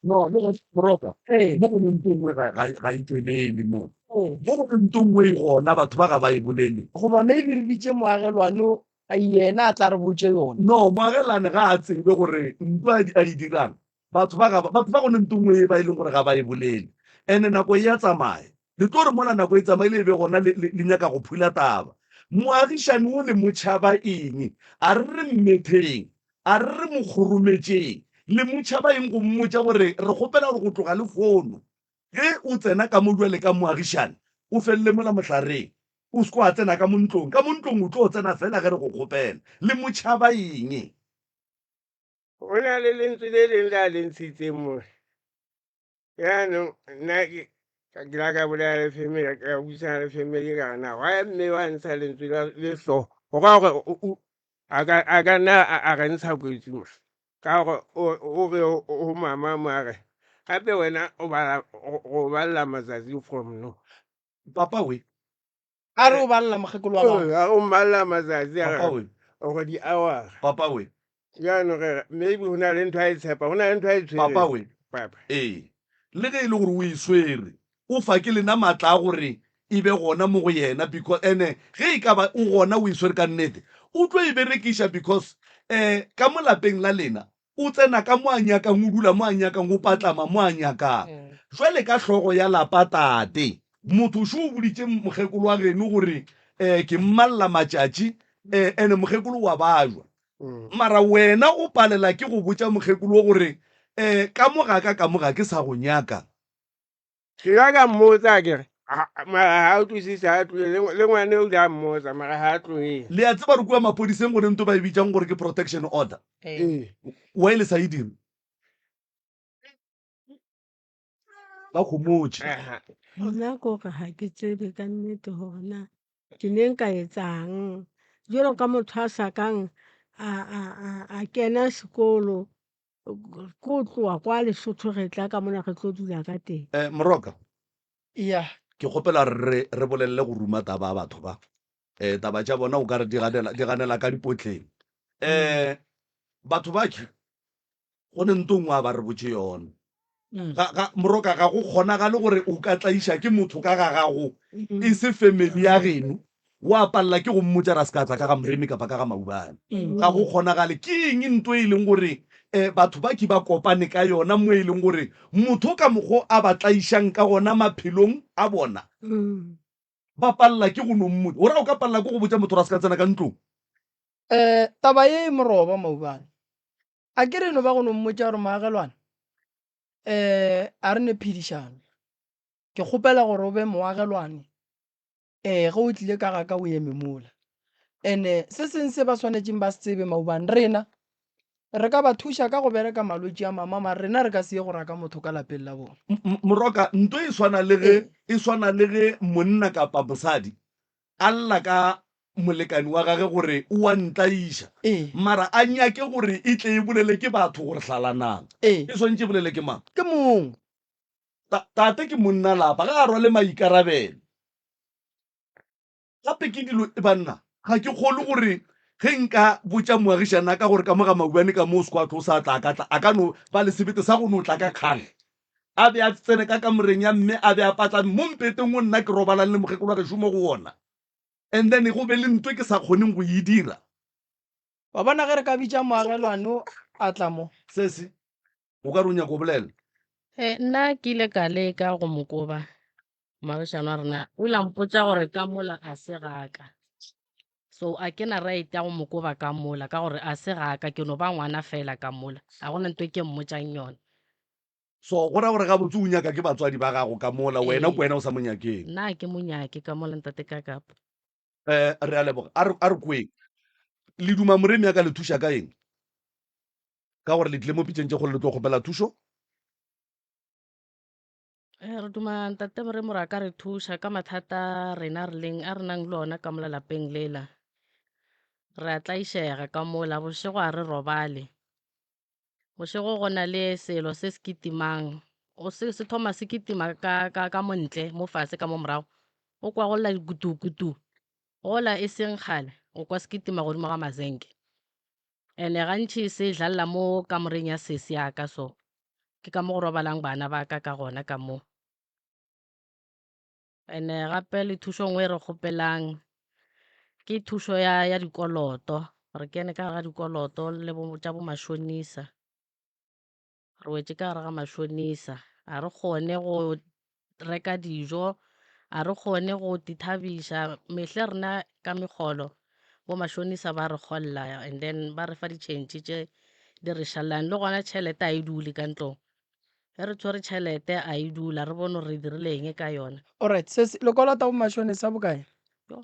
no le go moroka. Ee. Mo go leng ntho nngwe ga ga ga e tšwelele mo. Ee. Mo go leng ntho nngwe e gona batho ba ga ba e bolele. Goba maybe re bitše moagelwane yena a tla re botše yona. No, moagelane ga a tsebe gore ntho a di a di dirang batho ba ga batho ba go ne ntho nngwe e ba e leng gore ga ba e bolele. Ene nako e ya tsamaya. Le tlo re mola nako e tsamaile e be gona le, le, le nyaka go phula taba. Moagišani o le mo tšhaba eng? A re re mmetheng, a re re mo kgorometšeng. Le mo tšhaba eng go mmotša gore re kgopela gore go tloga lehono ge o tsena ka mo bjale ka moagišani o felele mola mohlareng, o se ke wa tsena ka mo ntlong. Ka mo ntlong o tlo tsena fela ge re go kgopela. Le mo tšhaba eng? Go na le lentswe le leng le a le ntshitseng mo. Jaanong nna ke ke la ka bolela le family ka buisana le family ka re na why mme wa ntsha lentswe la le so go raya gore a ka a ka nna a re ntsha kotsi mo ka gore o re ho mama mo a re gape wena o bala go balela matsatsi from now. Papa we. A re o balela mokgekolo wa gago. A o mmalela matsatsi a Papa we. gore di-hour. Papa we. Jaanong re maybe go na le ntho a e tshepa, go na le ntho a e tshwereng. Papa we. Papa. Ee. Le ge e le gore o e swere, o fa ke lena maatla a gore e be gona mo go yena because ene ge e ka ba o gona o e swere ka nnete, o tlo e berekiša because um ka mo lapeng la lena o tsena ka mo a nyakang, o dula mo a nyakang, o patlama mo a nyakang. Jwale ka hlogo ya lapa tate, motho šo o boditše mokgekolo wa geno gore um ke mmalla matšatši um ene mokgekolo wa bajwa. Mara wena o palela ke go botša mokgekolo wo gore um ka mo ga ka ka mo ga ke sa go nyaka. Ke la ka mmotsa ke re mara ga a utlwisise ga a tlohele le ngwane o ile a mmotsa mara ga a tlohele. Le a tseba re kua maphodiseng go ne nto ba e bitšang gore ke protection order. Ee. Why le sa e dire? Ba homotše. Aha. Nna ko re ga ke tsebe ka nnete gore na ke ne nka etsang. Jwalo ka motho a sa kang a, a, a, a kena sekolo, ko tloa kwa Lesotho re tla ka mona re tlo dula ka teng. Eh, Moroka. Ya. Ke kgopela re re bolelele go ruma taba ya batho ba. Eh, taba tša bona o ka re di ganela, di ganela ka dipotleng. Eh, batho ba ke, go ne nto nngwe a ba re botše yona. Ga, ga, Moroka, ga go kgonagale gore o ka tlaiša ke motho ka ga gago, e se family ya geno, wa palela ke go mmotša ra se ka tla ka ga Moremi kapa ka ga Maubane. Ga go kgonagale. Ke eng nto e leng gore um batho ba ke ba kopane ka yona mo e leng gore motho ka mokgo a ba tlaišang ka gona maphelong a bona, ba palela ke go no mmotša? O ra o ka palela ke go botša motho gore a se ka tsena ka ntlong? Um taba ye e moroba Maubane. A ke re no ba go no mmotša gore moagelwane, um a re ne phedišano. Ke kgopela gore o be moagelwane Ee, ge o tlile ka ga ka o eme mola. Ene se seng se ba swanetšeng ba se tsebe maobane, rena re ka ba thuša ka go bereka malwetši a mangwe, mara rena re ka se ye go raka motho ka lapeng la bona. Moroka, nto e swana le ge, e swana le ge monna kapa mosadi a lla ka molekani wa gage gore o a ntlaiša, mara a nyake gore e tle e bolele ke batho gore hlalanang. E swanetše e bolele ke mang? Ke mong. Ta, tate ke monna lapa, ga a rwale maikarabelo. Gape ke dilo, banna, ga ke kgolwe gore ge nka botša moagišani a ka gore ka mo ga Maubane ka mo o sekwatlo o sa tla, a ka tla, a ka no ba le sebete sa go no tla ka kgang, a be a tsene ka kamoreng ya mme a be a patlame mo mpeteng wo nna ke robalang le mokgekolo wa gešo mo go wona, and then go be le nto e ke sa kgoneng go e dira. Wa bona ge re ka bitša moagelwane a tla mo. Sesi, O ka re o nyaka go bolela. Eh, nna ke ile ka leka go mo koba moagišane wa rena o ile a mpotša gore ka mola a se gaka so a ke na right ya go mo koba ka mola ka gore a se gaka ke no ba ngwana fela ka mola a gona nto e ke mmotšang yona So go ra gore gabotse o nyaka ke batswadi ba gago ka mola, wena ke wena o sa mo nyakeng. Nna a ke mo nyake ka mola ntate ka kapa. Eh, re a leboga. A re a re kweng. Le duma Moremi a ka le thuša ka eng? Ka gore le tlile mo pitšeng tše kgolo le tlo kgopela thušo. Eh, re duma ntate Moremi gore a ka re thuša ka mathata a rena re leng a re nang le ona ka mola lapeng lela. Re a tlaišega ka mola, bošego a re robale. Bošego go na le selo se se kitimang, o se se thoma se kitima ka ka ka mo ntle mo fase ka mo morago, o kwa go lla dikutukutu, gola e seng kgale o kwa se kitima godimo ga mazenke. Ene gantši se dlalla mo kamoreng ya sesi ya ka so, ke ka mo go robalang bana ba ka ka gona ka mo. Ene gape le thušo nngwe e re kgopelang ke thušo ya, ya dikoloto. Re kene ka gare ga dikoloto le bo, tša bo mashonisa. Re wetše ka gare ga mashonisa. Ga re kgone go reka dijo, ga re kgone go tithabiša. Mehle rena ka megolo, bo mashonisa ba re kgolla and then ba re fa di-change tše di re šalelang. Le gona tšhelete ga e dule ka ntlong. Ge re tshwere tšhelete a e dula, re bone gore re dirile eng ka yona. Alright, sesi, le kolota bo mashonisa bokae? Yo.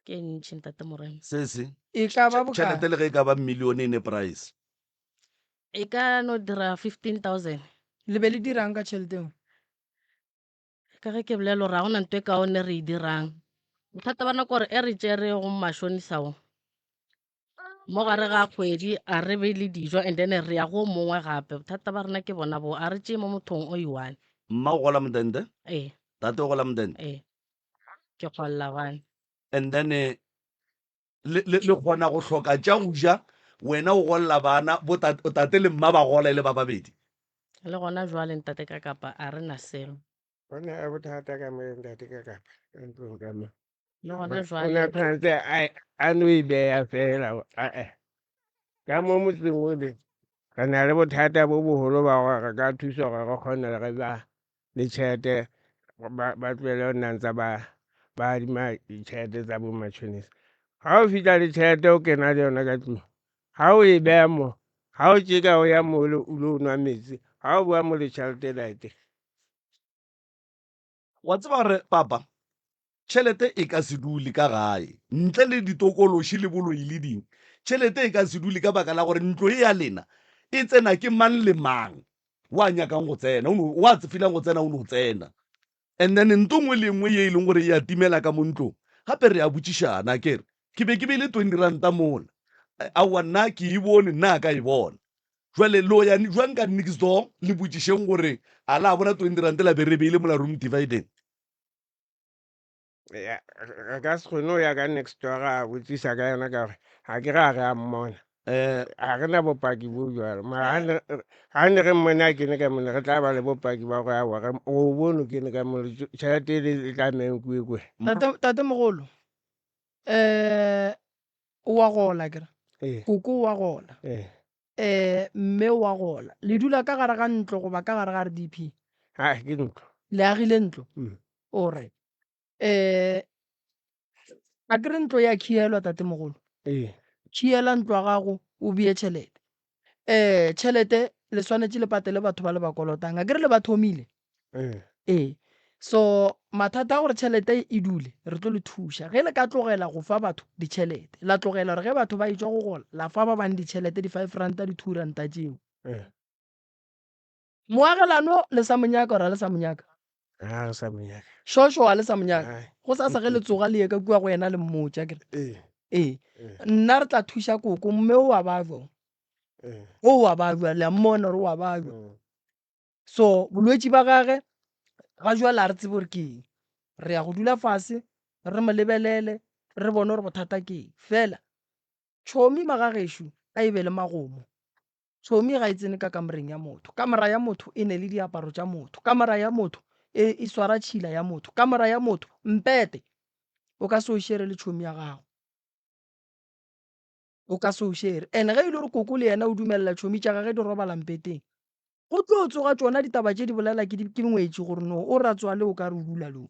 Ke ntši ntate Morena. Sesi, E ka ba bokae? tšhelete le ge e ka ba millione e ne price. E ka no dira 15,000. Le be le dirang ka tšhelete eo? Ka ge ke bolela gore ga gona ntho e kaone re e dirang. Bothata ba nako gore e re tšere go mashonisa wo, mo gare ga kgwedi a re be le dijo and then re ya go o mongwe gape. Bothata ba rena ke bona bo, a re tšee mo mothong o i-one. Mma o gola modende? Ee. Tate o gola modende? Ee. Ke golla one. And then le, le, le kgona go hloka tša go ja, wena o golla bana, bo tate le mma ba gola e le ba babedi. Le gona jwale ntate ka kapa a re na selo. Go na le bothata ka mo ntate ka kapa ka ntlong ka mo. Le gona O jwale. na tshwanetse a a no e beya fela ae. Ka mo motseng ole re na le bothata bo boholo ba gore re ka thusa gore re kgone re ba le tšhelete ba ba tlohele go nna ntse ba ba adima ditšhelete tsa bo matšhonisa. Ga o fitlha le tšhelete o kena le yona ka tlung ga o e beya mo ga o tšeka o ya mole o lo nwa metsi ga o boa mo le tšhelete laete. Wa tseba gore papa, tšhelete e ka se dule ka gae ntle le ditokološi le boloi le ding. Tšhelete e ka se dule ka baka la gore ntlo e ya lena e tsena ke mang le mang. Wa nyakang go tsena, o no, wa feelang go tsena o no tsena. And then nto nngwe le nngwe ye e leng gore e a timela ka mo ntlong, gape re a botšišana, akere ke be ke beile 20 ranta mola? Aowa nna ke e bone, nna a ka e bona. Jwale lo ya jwang ka next door le botšišeng gore a la bona 20 ranta la be re beile mola room divideng? Ya, re ka se kgone go ya ka next door ra botsisa ka yona ka gore ga ke ra re a mmona. Eh, Ga re na bopaki bo jalo. Mara ga ne ga ne re mmone a kene ka mone re tla ba le bopaki ba gore aowa re- o bone o kene ka mone tšhelete e le e tla meng kwe kwe. Tate, tatemogolo, um o wa gola akere? Ee, Koko o wa gola. ee. Um mme o wa gola. Le dula ka gare ga ntlo goba ka gare ga RDP? Hai, ke ntlo. Le agile ntlo? Mm. Alright. Um akere ntlo ya khielwa tatemogolo? Ee. Khiela ntlo ya gago o bee tšhelete. Um tšhelete le swanetše le patele batho ba le ba kolotang akere le ba thomile? Ee. Ee. So mathata a gore tšhelete e dule re tlo le thuša ge le ka tlogela go fa batho ditšhelete, la tlogela gore ge batho ba etšwa go gola la fa ba bang ditšhelete di-five ranta di-two ranta tšeo. Ee. Moagelano le sa mo nyaka or ga le sa mo nyaka? Ga re sa mo nyaka. Šošo ga le sa mo nyaka. Ai. Go sasa ge le tsoga le ye ka kua go yena le mmotša akere. Ee. Ee. Ee. Nna re tla thuša koko mme o a babja. Ee. O a babja le a mmona gore o a babja. Mm. So bolwetši ba gage ga jwale ga re tsebe gore ke eng. Re ya go dula fase re mo lebelele re bone gore bothata ke eng. Fela tšhomi magagešo a e be le magomo. Tshomi ga e tsene ka kamoreng ya motho. Kamora ya motho e ne le diaparo tša motho. Kamora ya motho e, e swara tšhila ya motho. Kamora ya motho, mpete, o ka se o šere le tšhomi ya gago. O ka se o šere. And ge e le gore koko le yena o dumelela tšhomi tša gage di robala mpeteng, go tlo tsoga tšona ditaba tše di bolela ke, ke ngwetši gore no o ratswale o ka re o dula le o.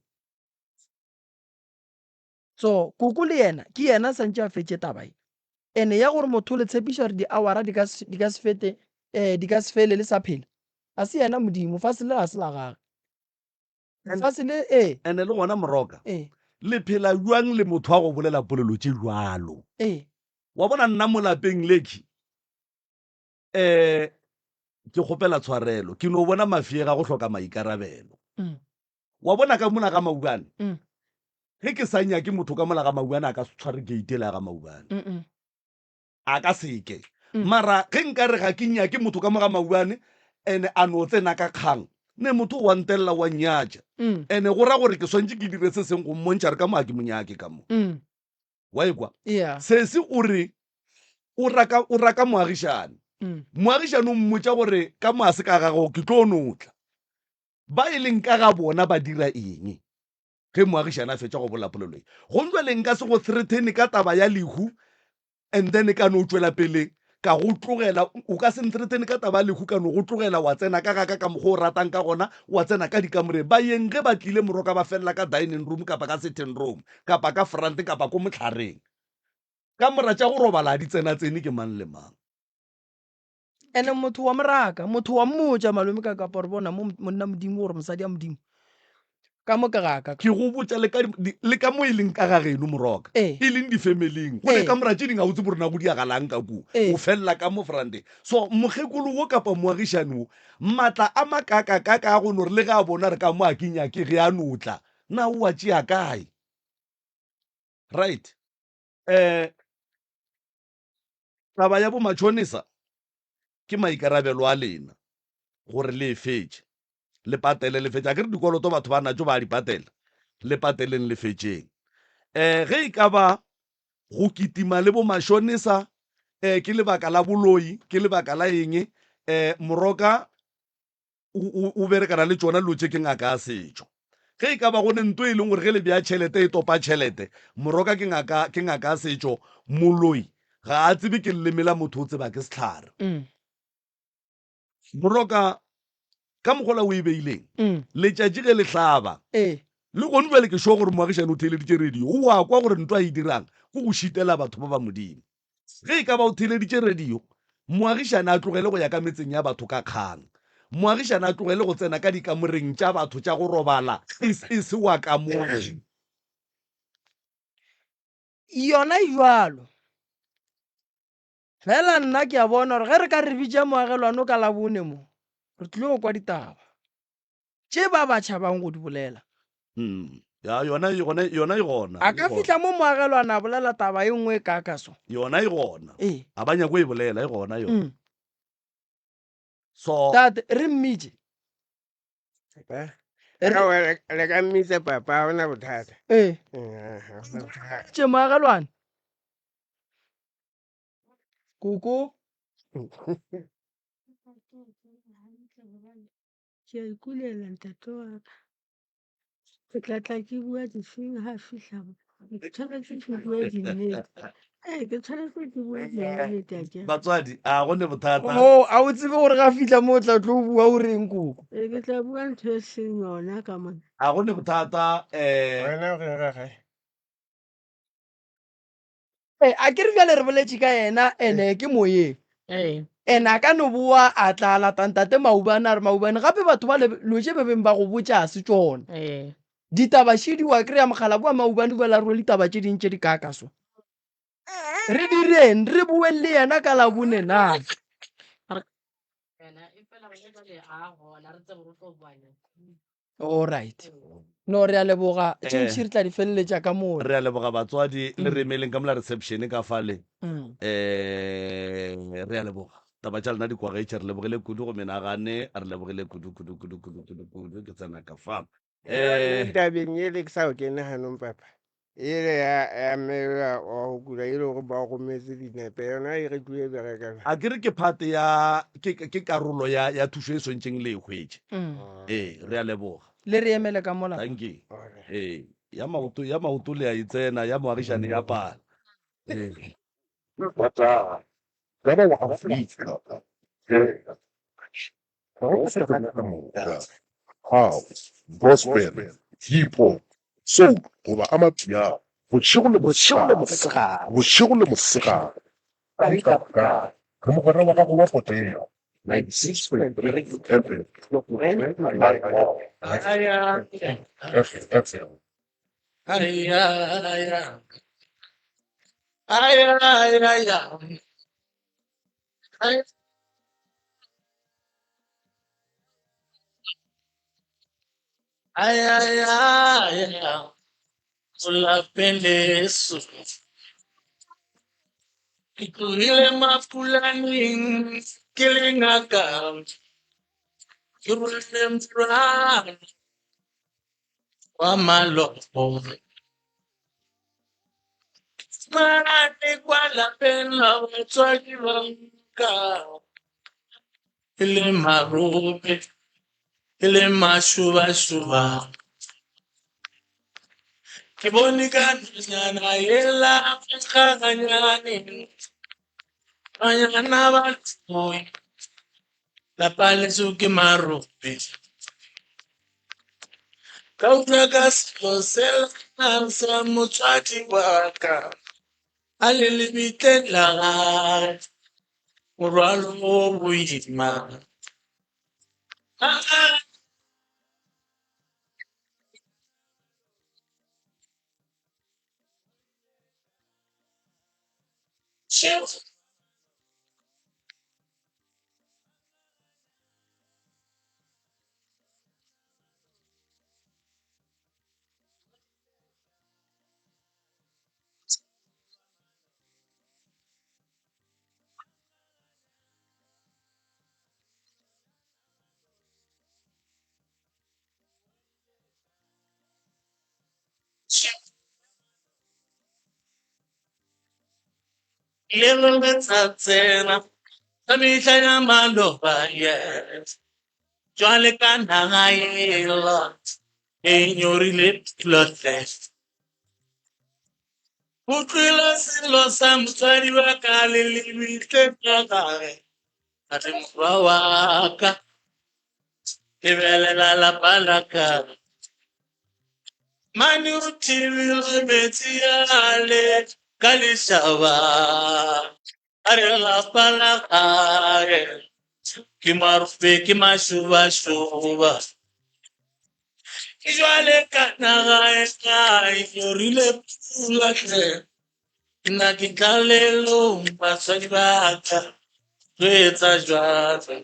So koko le yena ke yena santše a fetše taba ye. Ene ya gore motho o le tshepiša gore di-hour-a di ka se di ka se fete um di ka se fele le sa phela, ga se yena Modimo, fase le ga se la gage. Lefase le ee. Ene le gona Moroka, Ee. le phela bjang le motho wa go bolela polelo tše bjalo? Ee. Wa bona nna mo lapeng leki um ke kgopela tshwarelo, ke no bona mafiega go hloka maikarabelo. Mm. Wa bona ka mola ga Maubane, Mm. ge ke sa nyake motho ka mola ga Maubane a ka se tshware gate ela ya ga Maubane. Mm -mm. A ka seke. Mm. Mara ge nka re ga ke nyake motho ka mo ga Maubane ene a no tsena ka kgang, ne motho wa ntelela wa nnyatša. Mm. Ene go ra gore ke swantše ke dire se seng go mmontšha re ka mo ga ke mo nyake ka mo. Mm. Wa ekwa? Yeah. Sesi o re o raka o raka moagišane. Mm. Moagišane o mmotša gore ka mo a se ka gago ke tlo no tla. Ba e leng ka ga bona ba dira eng ge moagišane a fetša go bolela polelo ye? Gong jwale nka se go threaten ka taba ya lehu and then ka no tšwela pele ka go tlogela. O ka se nthreaten ka taba ya lehu ka no go tlogela wa tsena ka ga ka ka mokgwa o ratang ka gona, wa tsena ka dikamoreng. Baeng ge ba tlile moroka ba felela ka dining room kapa ka sitting room kapa ka front kapa ko mohlareng. Kamora tša go robala ga di tsenatsene ke mang le mang. Ene motho wa moraka, motho wa mmotša malome ka kapa gore bona mo monna modimo gore mosadi ya modimo ka mo ke ga ka. Ke go botša le ka le ka mo e leng ka ga geno moroka. Ee. E leng di-family-ing. Go ne Ee. ka mora tše ding ga o tsebe gore na go diagalang ka kua. Ee. O felela ka mo front-eng. So mokgekolo wo kapa moagišani wo, maatla a makakakaka a go no re le ge a bona re ka mo a ke nyake ge a no tla, na o a tšea kae? Right. Eh, Taba ya bomatšhonisa ke maikarabelo a lena gore le e fetše, le patele le fetše. Akere dikoloto batho ba natšo ba a di patela, le pateleng le fetšeng. Um ge e ka ba go kitima le bomašonesa um ke lebaka la boloi, ke lebaka la eng, um moroka o, o berekana le tšona dilo tše ke ngaka ya setšo. Ge e ka ba go ne nto e leng gore ge le bea tšhelete e topa tšhelete, moroka ke ngaka, ke ngaka ya setšo, moloi ga a tsebe ke leleme la motho o tseba ke sehlare. Mm. Moroka ka mokgola o e beileng, Mm. letšatši ge le hlaba, Ee. le gone bjale ke sure gore moagišani o theeleditše radio, o a kwa gore nto a e dirang ke go šitela batho ba ba Modimo. Ge e ka ba o theeleditše radio, moagišani a tlogele go ya ka metseng ya batho ka kgang. Moagišani a tlogele go tsena ka dikamoreng tša batho tša go robala e, e se wa kamore. Yona e bjalo. Fela nna ke a bona gore ge re ka re bitša moagelwano ka Labone mo, Re tlilo kwa ditaba tše ba ba tšhabang go di bolela. Mm. Ya yona e gona, yona e gona. A ka fihla mo moagelwana a bolela taba e nngwe e kaaka so. Yona e gona. Ee. A ba nyako e bolela, e gona yona. Mm. So Tate, re mmitše. Eh? Re, Aowa, le le ka mmitsa papa, ha hona bothata. ee. Eh, ha hona bothata. Tše moagelwane. Koko. Ke a ikulela ntate wa ka. Ke tla tla ke bua difeng ha fihla mo. Ke tshwanetse ke bue dinnete. Ee, ke tshwanetse ke bue dinnete akere. Batswadi, a go ne bothata. Oh, a o tsebe gore ga fihla mo o tla tlo bua o reng koko? Ee, ke tla bua ntho e seng yona ka mona. A go ne bothata eh. Wena o reng ragae? Ee, a ke re bjale re boletše ka yena ene ke moyeng. Ee. Ene a ka no boa a tla a lata ntate Maubane a re Maubane gape batho ba le lo tše be beng ba go botša a se tšona. Ee. Ditaba šedi wa kry-a mokgalabje wa Maubane bjale a rwele ditaba tše ding tše di kaaka so. Re direng re boeng le yena ka Labone na? Yena efela gona jwale a gona re tsebe gore o tlo boa neng. All right. No, re a leboga. Tše Eh. ntši re tla di feleletša ka mola. Re a leboga batswadi le re emeleng ka mola reception ka fale. Mm. Eh, re a leboga. Taba tša lena di kwagetše, re lebogile kudu go menagane, re lebogile kudu kudu kudu kudu kudu kudu ke tsena ka fa. Eh, Tabeng ele ke sa o kene ganong papa. Ele ya ya mme yola wa go kula e le gore ba rometse dinepe yona e re tlile bereka jwang? A ke re ke part ya ke ke karolo ya ya thušo e swantšeng le e hwetše. Mm. Ee, re a leboga. Le re emele ka mola. Dankie. Alright. Ee, ya maoto ya maoto le a e tsena, ya moagišane ya pala. Ee. House, gospel, hip hop, soul goba amapiano, bošego le mosegare, bošego le mosegare, kae kapa kae, re mogwera wa gago wa potego. 96.3 FM, FM. Ke tlogile mapulaneng ke le ngaka ke rwele morwalo wa malopo. Mane kwa lapeng la batswadi ba ka e le marope e le mašubašuba. Ke bone ka nonyana yela kgaganyane banyana ba tloi lapa leso ke marope. Ka utlwa ka selo sela sa motswadi wa ka a le lebitleng la gagwe morwalo o boima. Le le tsena ka mehla ya maloba yes jwale ka naga ela e nyorile pula hle. Utlwile selo sa motswadi wa ka le lebitleng la gage a re morwa wa ka lebelela lapa la ka mane o thibile metsi ale ka lešaba a re lapa la gae ke marope ke mašobašoba ke jwale ka naga e kae nyorile pula hle nna ke tlalelong batswadi ba ka tlo etsa jwalo.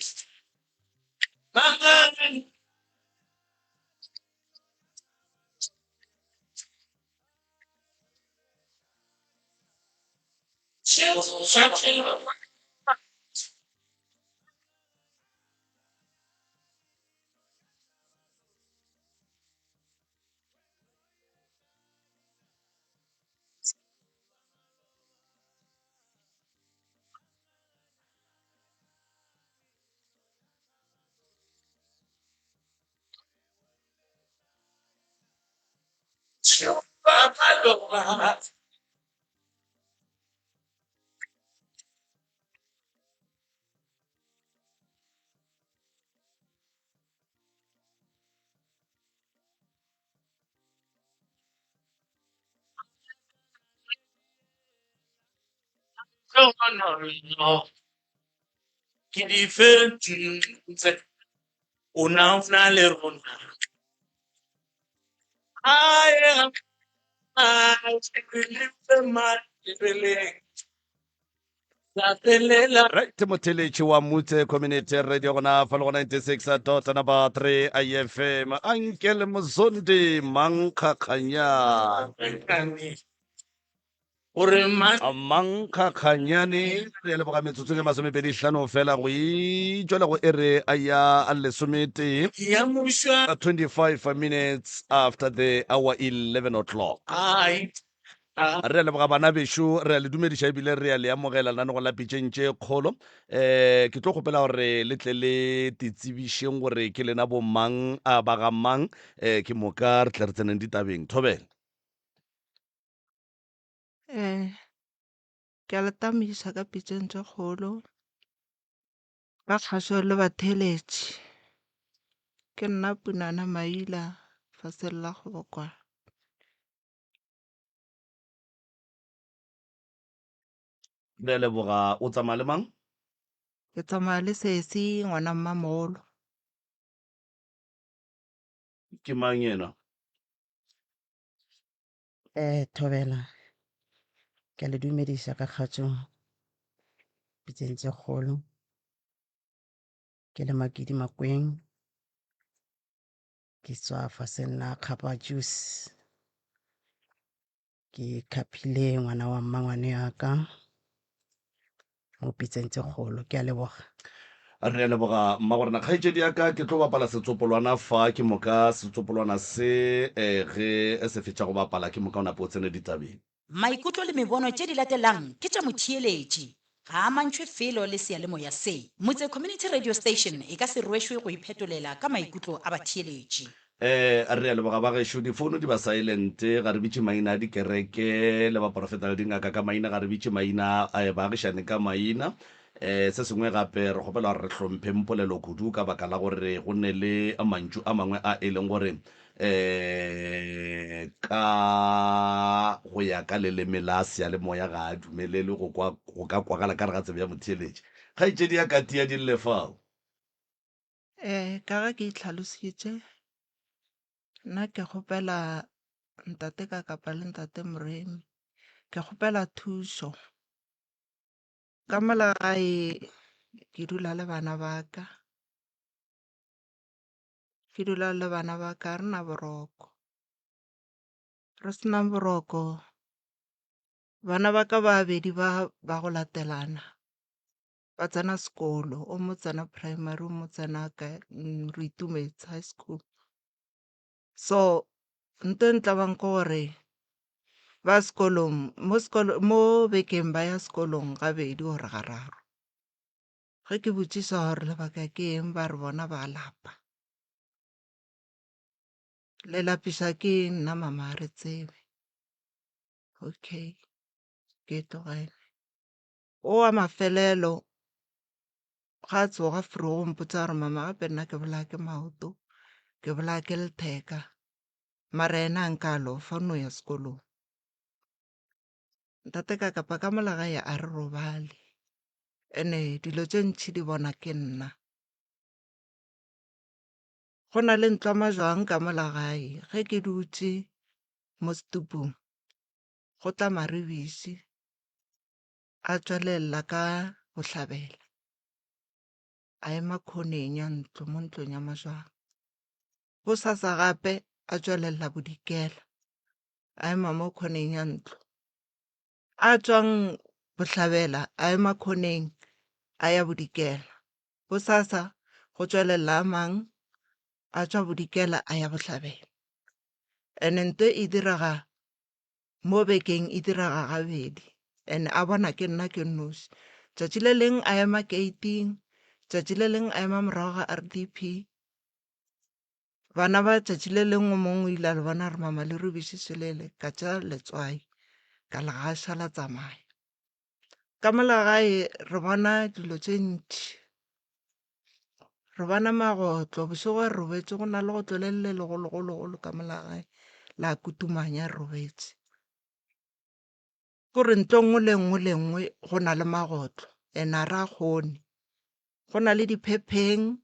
Ke di fentse o na o na le rona ae Right, motheletši wa Mutse Community Radio gona fa le go 96 dot number 3 IFM Ankel Mozondi Mankgakganyane Gore mang Mankgakganyane re leboga metsotsong e masomepedi hlano fela go itšwela go ere ya lesometee ya mušwa 25 minutes after the hour 11 o'clock. Ai Re a leboga bana bešo, re a le dumediša ebile re a le amogela lenanegong la Pitšeng tše Kgolo. Um ke tlo kgopela gore le tle le tetsebišeng gore ke lena bomang, a ba ga mang, um ke moka re tle re tseneng ditabeng. Thobela. Eh, ke a le tamiša ka pitšeng tše kgolo, ka kgašo le batheeletši. Ke nna Punana Maila faseng la Kgobokwana. Re a leboga. O tsamaya le mang? Ke tsamaya le sesi ngwana mmamogolo. Ke mang yena? Eh, Thobela, ke a le dumediša ka kgatšo pitseng tše kgolo. Ke le Makidi Makweng, ke tswa faseng la Kgapa Juice. Ke khaphile ngwana wa mmangwane ya ka mo pitseng tše kgolo. Ke a leboga. Re a leboga mmagorena. Kgaetšedi ya ka, ke tlo bapala setsopolwana fa, ke moka setsopolwana se eh, ge se fetša go bapala, ke moka o nape o tsene ditabeng. Maikutlo le mebono tše di latelang ke tša motheeletši. Ga a amantšhwe felo le seyalemoya se. Motse Community Radio Station e ka se rwešwe go iphetolela ka maikutlo a batheeletši. Eh, re a leboga ba gešo. Difounu di ba silent, ga re bitše maina a dikereke le baprofeta le dingaka ka maina, ga re bitše maina a baagišani ka maina. Eh, se sengwe gape re kgopela gore re hlompheng polelo kudu ka baka la gore go ne le mantšu a mangwe a e leng gore eh ka go ya ka leleme la seyalemoya ga a dumelelwe go kwa go ka kwagala ka re ga tsebe ya motheeletši. Kgaetšedi ya ka tia di lle fao. Eh, ka ge ke itlhalositše, nna ke kgopela ntate Kakapa le ntate Moremi, ke kgopela thušo. Ka mola gae ke dula le bana ba ka, ke dula le bana ba ka re na boroko. Re se na boroko, bana ba ka ba babedi ba ba go latelana ba tsena sekolo, o mo tsena primary, o mo tsena kae re itumetse high school. So nto e ntlabang ke gore ba sekolong mo sekolo mo bekeng ba ya sekolong gabedi or gararo. Ge ke botšiša gore lebaka ke eng ba re bona ba lapa. Le lapiša ke eng nna mama ga re tsebe. Okay ke e tlogele. O wa mafelelo ga a tsoga fro o mpotsa gore mama gape nna ke bolaya ke maoto, ke bolaya ke letheka mara yena a nka a lofa o no ya sekolong. Ntate ka kapa ka mola gae a re robale ene dilo tše ntši di bona ke nna. Go na le ntlo ya majwang ka mola gae ge ke dutše mo setupung go tla maribiši a tšwelela ka bohlabela. A ema khoneng ya ntlo mo ntlong ya majwang. Bosasa gape a tšwelela bodikela, a ema mo khoneng ya ntlo. A tšwang bohlabela a ema khoneng a ya bodikela. Bosasa go tšwelela a mang a tšwa bodikela a ya bohlabela. Ene nto e direga mo bekeng e direga gabedi and a bona ke nna ke nnoši. Tšatši le leng a ema gate-ing, tšatši le leng a ema morago ga R_D_P. Bana ba tšatši le lengwe o mongwe o ile a le bona a re mama le rubiše šelele, ka tšea letswai ka le gaša la tsamaya. Ka mola gae re bona dilo tše ntši, re bona magotlo bošego re robetše go na le legotlo le le legologologolo ka mola gae la kutumanya re robetše. Ke gore ntlo e nngwe le nngwe le nngwe go na le magotlo and ga re a kgone, go na le diphepheng.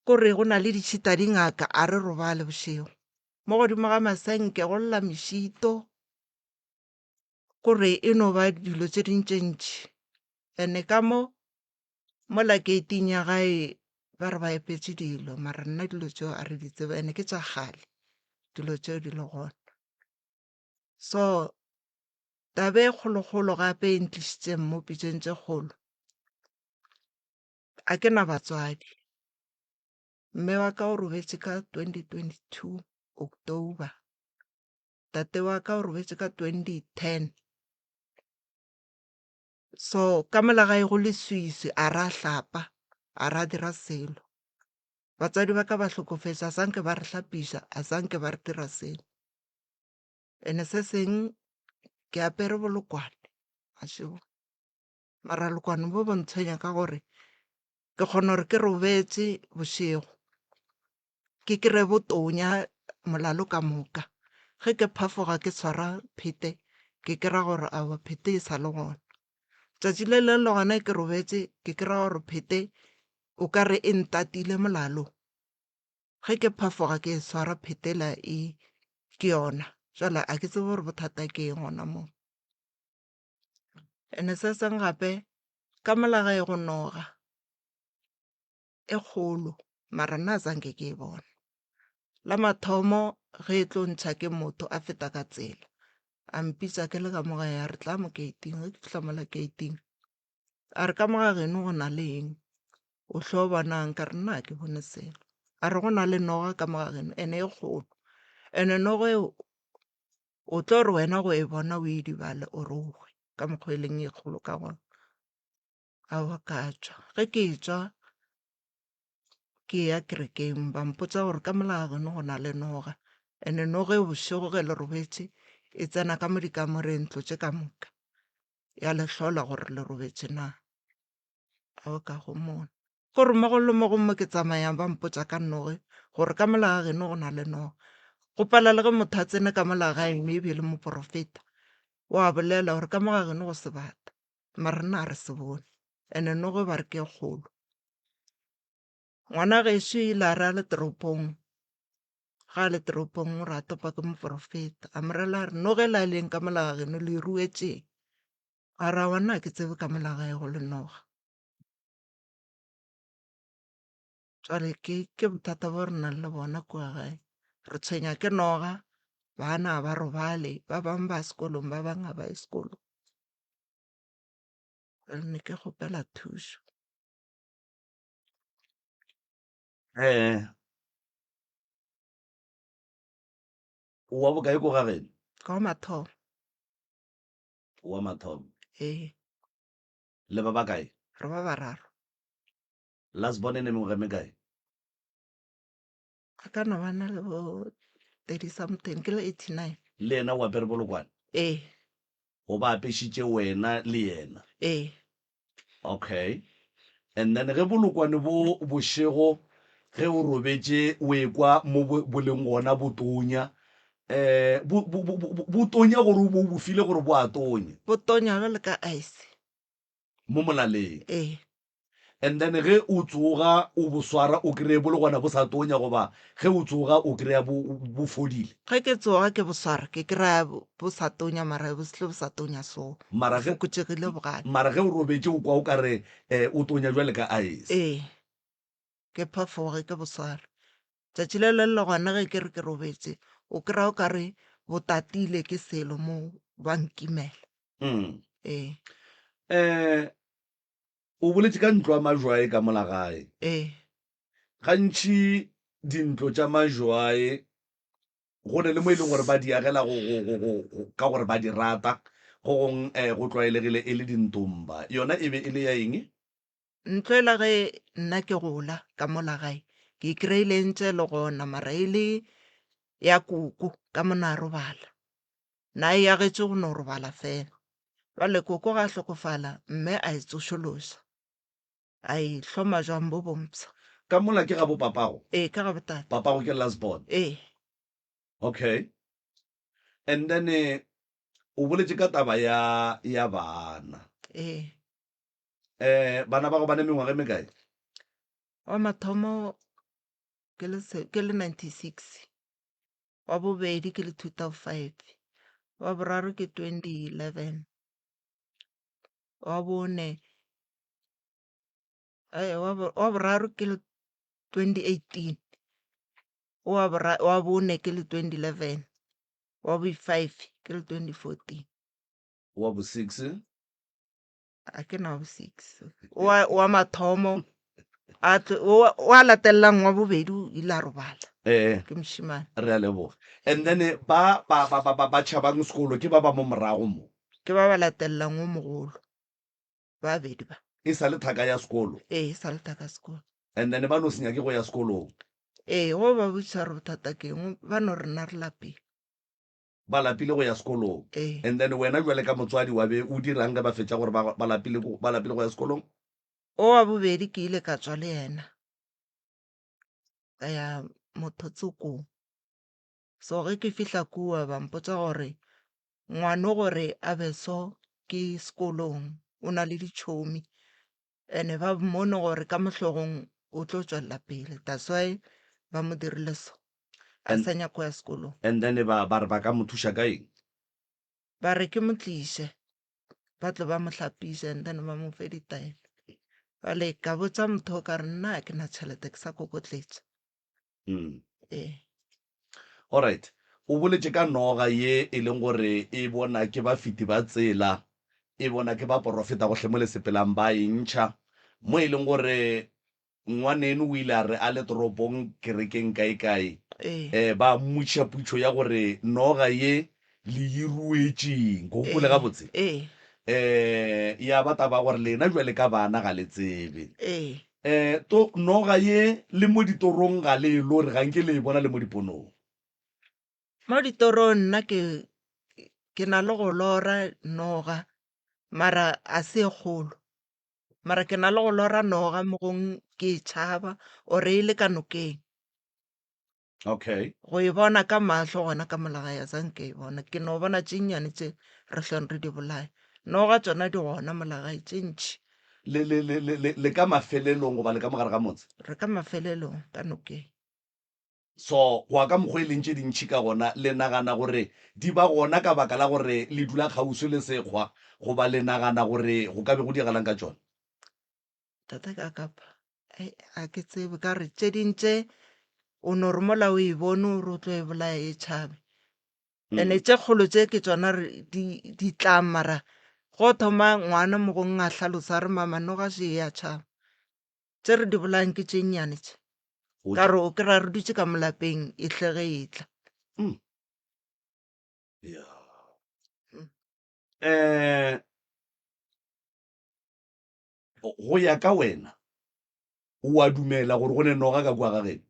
Ko re go na le ditšhita dingaka a re robale bošego. Mo godimo ga masenke go lla mešito. Ko re e no ba dilo tše ding tše ntši. Ene ka mo mola gate-ing ya gae ba re ba epetše dilo mara nna dilo tšeo a re di tsebe ene ke tša kgale dilo tšeo di le gona. So taba e kgolokgolo gape e ntlišitšeng mo pitšong tše kgolo A ke na batswadi. Mme wa ka o robetše ka 2022 October. Tate wa ka o robetše ka 2010. So ka mola gae go leswiswi a ra hlapa, a ra dira selo. Batswadi ba ka ba hlokofetše a sa nke ba re hlapiša, a sa nke ba re dira selo. Ene se seng ke apere bolokwane mašego. Mara lokwane bo bo ntshwenya ka gore ke kgona gore ke robetše bošego ke kry-e bo tonya molalo ka moka. Ge ke phafoga ke tshwara phete ke kry-a gore aowa phete e sa le gona. Tšatši le lengwe le gona ke robetše ke kry-a gore phete o ka re e ntatile molalo. Ge ke phafoga ke e swara phete yela e ke yona. Jwale ga ke tsebe gore bothata ke eng gona moo. Ene se seng gape ka mola gae go noga e kgolo mara nna a zanke ke e bona. La mathomo ge e tlo ntšha ke motho a feta ka tsela a mpitša ke le ka mo gae a re tla mo gate-ing ge ke fihla mola gate-ing a re ka mo ga geno go na le eng o hlo bonang ka re nna ga ke bone selo a re go na le noga ka mo ga geno ene e kgolo ene noga eo O tlo re wena go e bona o idibale o re o hwe ka mokgwa e leng e kgolo ka gona. Aowa ka tšwa. Ge ke tšwa ke ya kerekeng ba mpotša gore ka mola ga geno go na le noga and-e noga e bošego ge le robetše e tsena ka mo dikamoreng ntlo tše ka moka ya le hlola gore le robetše na. Aowa ka homola. Gore mo go le mo go mo ke tsamayang ba mpotša ka noge gore ka mola ga geno go na le noga. Go pala le ge motho a tsene ka mola gae mme e be e le moporofeta, wa bolela gore ka mo ga geno go sebata, mara rena ga re se bone. And-e noge ba re ke e kgolo. Ngwana gešo ile a re a le toropong, ga a le toropong o re a topa ke moporofeta, a mo rela a re noge e la leng ka mola ga geno le e ruetšeng? A re aowa nna ga ke tsebe ka mola gae go le noga. Jwale ke ke bothata bo re nang le bona kua gae. Re tshwenya ke noga, bana ga ba robale, ba bangwe ba sekolong, ba bangwe ga ba ye sekolong. Jwale ne ke kgopela thušo. O wa bokae ko ga geno? Ka wa mathomo. O wa mathomo. Ee. Le ba bakae? Re ba bararo. Last born e ne mengwaga e mekae? A ka no ba na le bo 30 something, ke le 89. Le yena o apere bolokwane? Ee. O ba apešitše wena le yena? Ee. Okay. And then ge bolokwane bo bošego ge o robetše o ekwa mo bo, bo leng gona bo tonya, eh, bo, bo, bo, bo, bo tonya gore o bo o bo file gore bo a tonya? Bo tonya bjalo ka ice. Mo molaleng. Ee. And then ge o tsoga o bo swara o kry-e bo le gona bo sa tonya goba ge o tsoga o kry-a bo, bo fodile? Ge ke tsoga ke bo swara ke kry-a bo sa tonya mara bo se bo sa tonya so. Mara Bo ge, fokotšegile bogale. mara ge o robetše o kwa o ka re um o tonya bjale ka ice. Ee, ke phafoge ke bo sware. Tšatši le leng le gona ge ke re ke robetše o kry-a o ka re bo tatile ke selo mo ba nkimela. Mm. Ee. Um O boletše ka ntlo ya majwae ka mola gae. Ee. Gantši dintlo tša majwae go ne le mo e leng gore ba di agela go, go, go, go, go, ka gore ba di rata, go gong um go tlwaelegile e le dintomba. Yona e be e le ya eng? Ntlo ela ge nna ke gola ka mola gae ke e kry-ile e ntše e le gona mara e le ya koko ka mo na robala. Na e agetšwe go no robala fela. Bjale koko ga a hlokofala, mme a e tsošološa, a e hloma jwang bo bompsha. Ka mola ke ga bo papago? Ee, ke ga bo tate. Papago ke last born? Ee. Okay. And then o boletše ka taba ya ya bana. Ee. Eh, bana ba go ba ne mengwaga e mekae? Wa mathomo ke le ke le 96. Wa bobedi ke le 2005, wa boraro ke 2011, wa bone eh, wa wa boraro ke le 2018, wa bora wa bone ke le 2011, wa bo five ke le 2014. Wa bo six? A ke na wa bo six. Wa wa mathomo a tlo wa wa latelelang wa bobedi o ile a robala. Eh. Ke mošemane. Re a leboga. And then ba ba ba ba ba tšhabang sekolo ke ba ba mo morago mo. Ke ba ba latelelang o mogolo. Ba babedi ba. E sa le thaka ya sekolo. Ee, e sa le thaka ya sekolo. And then ba no se nyake go ya sekolong. Ee, go ba botšiša gore bothata ke eng, ba no re nna re lapile. Ba lapile go ya sekolong. Ee. And then wena bjale ka motswadi wa be o dirang ge ba fetša gore ba, ba lapile, ba lapile go ya sekolong? O wa bobedi ke ile ka tswa le yena ka ya mothotsokong. So ge ke fihla kua ba mpotša gore ngwano gore a be so ke sekolong o na le ditšhomi and-e ba mmone gore ka mo hlogong o tlo tšwelela pele that's why ba mo dirile so a And sa nyaka go ya sekolong. and then ba ba re ba ka mo thuša ka eng? Ba re ke mo tliše ba tlo ba mo hlapiša and then ba mo fe ditaelo. Bjale ka botša motho o ka re nna ga ke na tšhelete ke sa kokotletša. Ee. Alright. O boletše ka noga ye e leng gore e bona ke bafeti ba tsela, e bona ke baporofeta gohle mo le sepelang ba e ntšha, mo e leng gore ngwaneno o ile a re a le toropong kerekeng kae-kae, Ee. eh, ba mmotšiša putšo ya gore noga ye le e ruetšeng. Ke gopole Ee. gabotse? Ee. Eh, ya ba taba ya gore lena bjale ka bana ga le tsebe. Ee. Eh, to noga ye le mo ditorong ga le e lore, ga nke le e bona le mo diponong. Mo ditorong nna ke ke na le go lora noga mara a se e kgolo. Mara ke na le go lora noga mo gong ke e tšhaba or e le ka nokeng. Okay. Go e bona ka mahlo gona ka mola gae a sa nke e bona. Ke no bona tše nnyane tše re hlweng re di bolaya. Noga tšona di gona mola gae tše ntši. Le, le, le, le, le, le ka mafelelong goba le ka mogare ga motse? Re ka mafelelong, ka nokeng. So, go ya ka mokgwa e leng tše dintši ka gona, le nagana gore di ba gona ka baka la gore le dula kgauswi le sekgwa goba le nagana gore go ka be go diragalang ka tšona? Tate ka kapa ai ga ke tsebe ka re tše ding tše o no re mola o e bone o re o tlo e bolaya e tšhabe. And-e tše kgolo tše ke tšona re di di tlang mara go thoma ngwana mo gongwe a hlalosa a re mama noga še e a tšhaba. Tše re di bolayang ke tše nnyane tše ka re o kry-a re dutše ka mo lapeng e hle ge e tla. Yeah. Um Go ya ka wena, o a dumela gore go ne noga ka kua ga geno?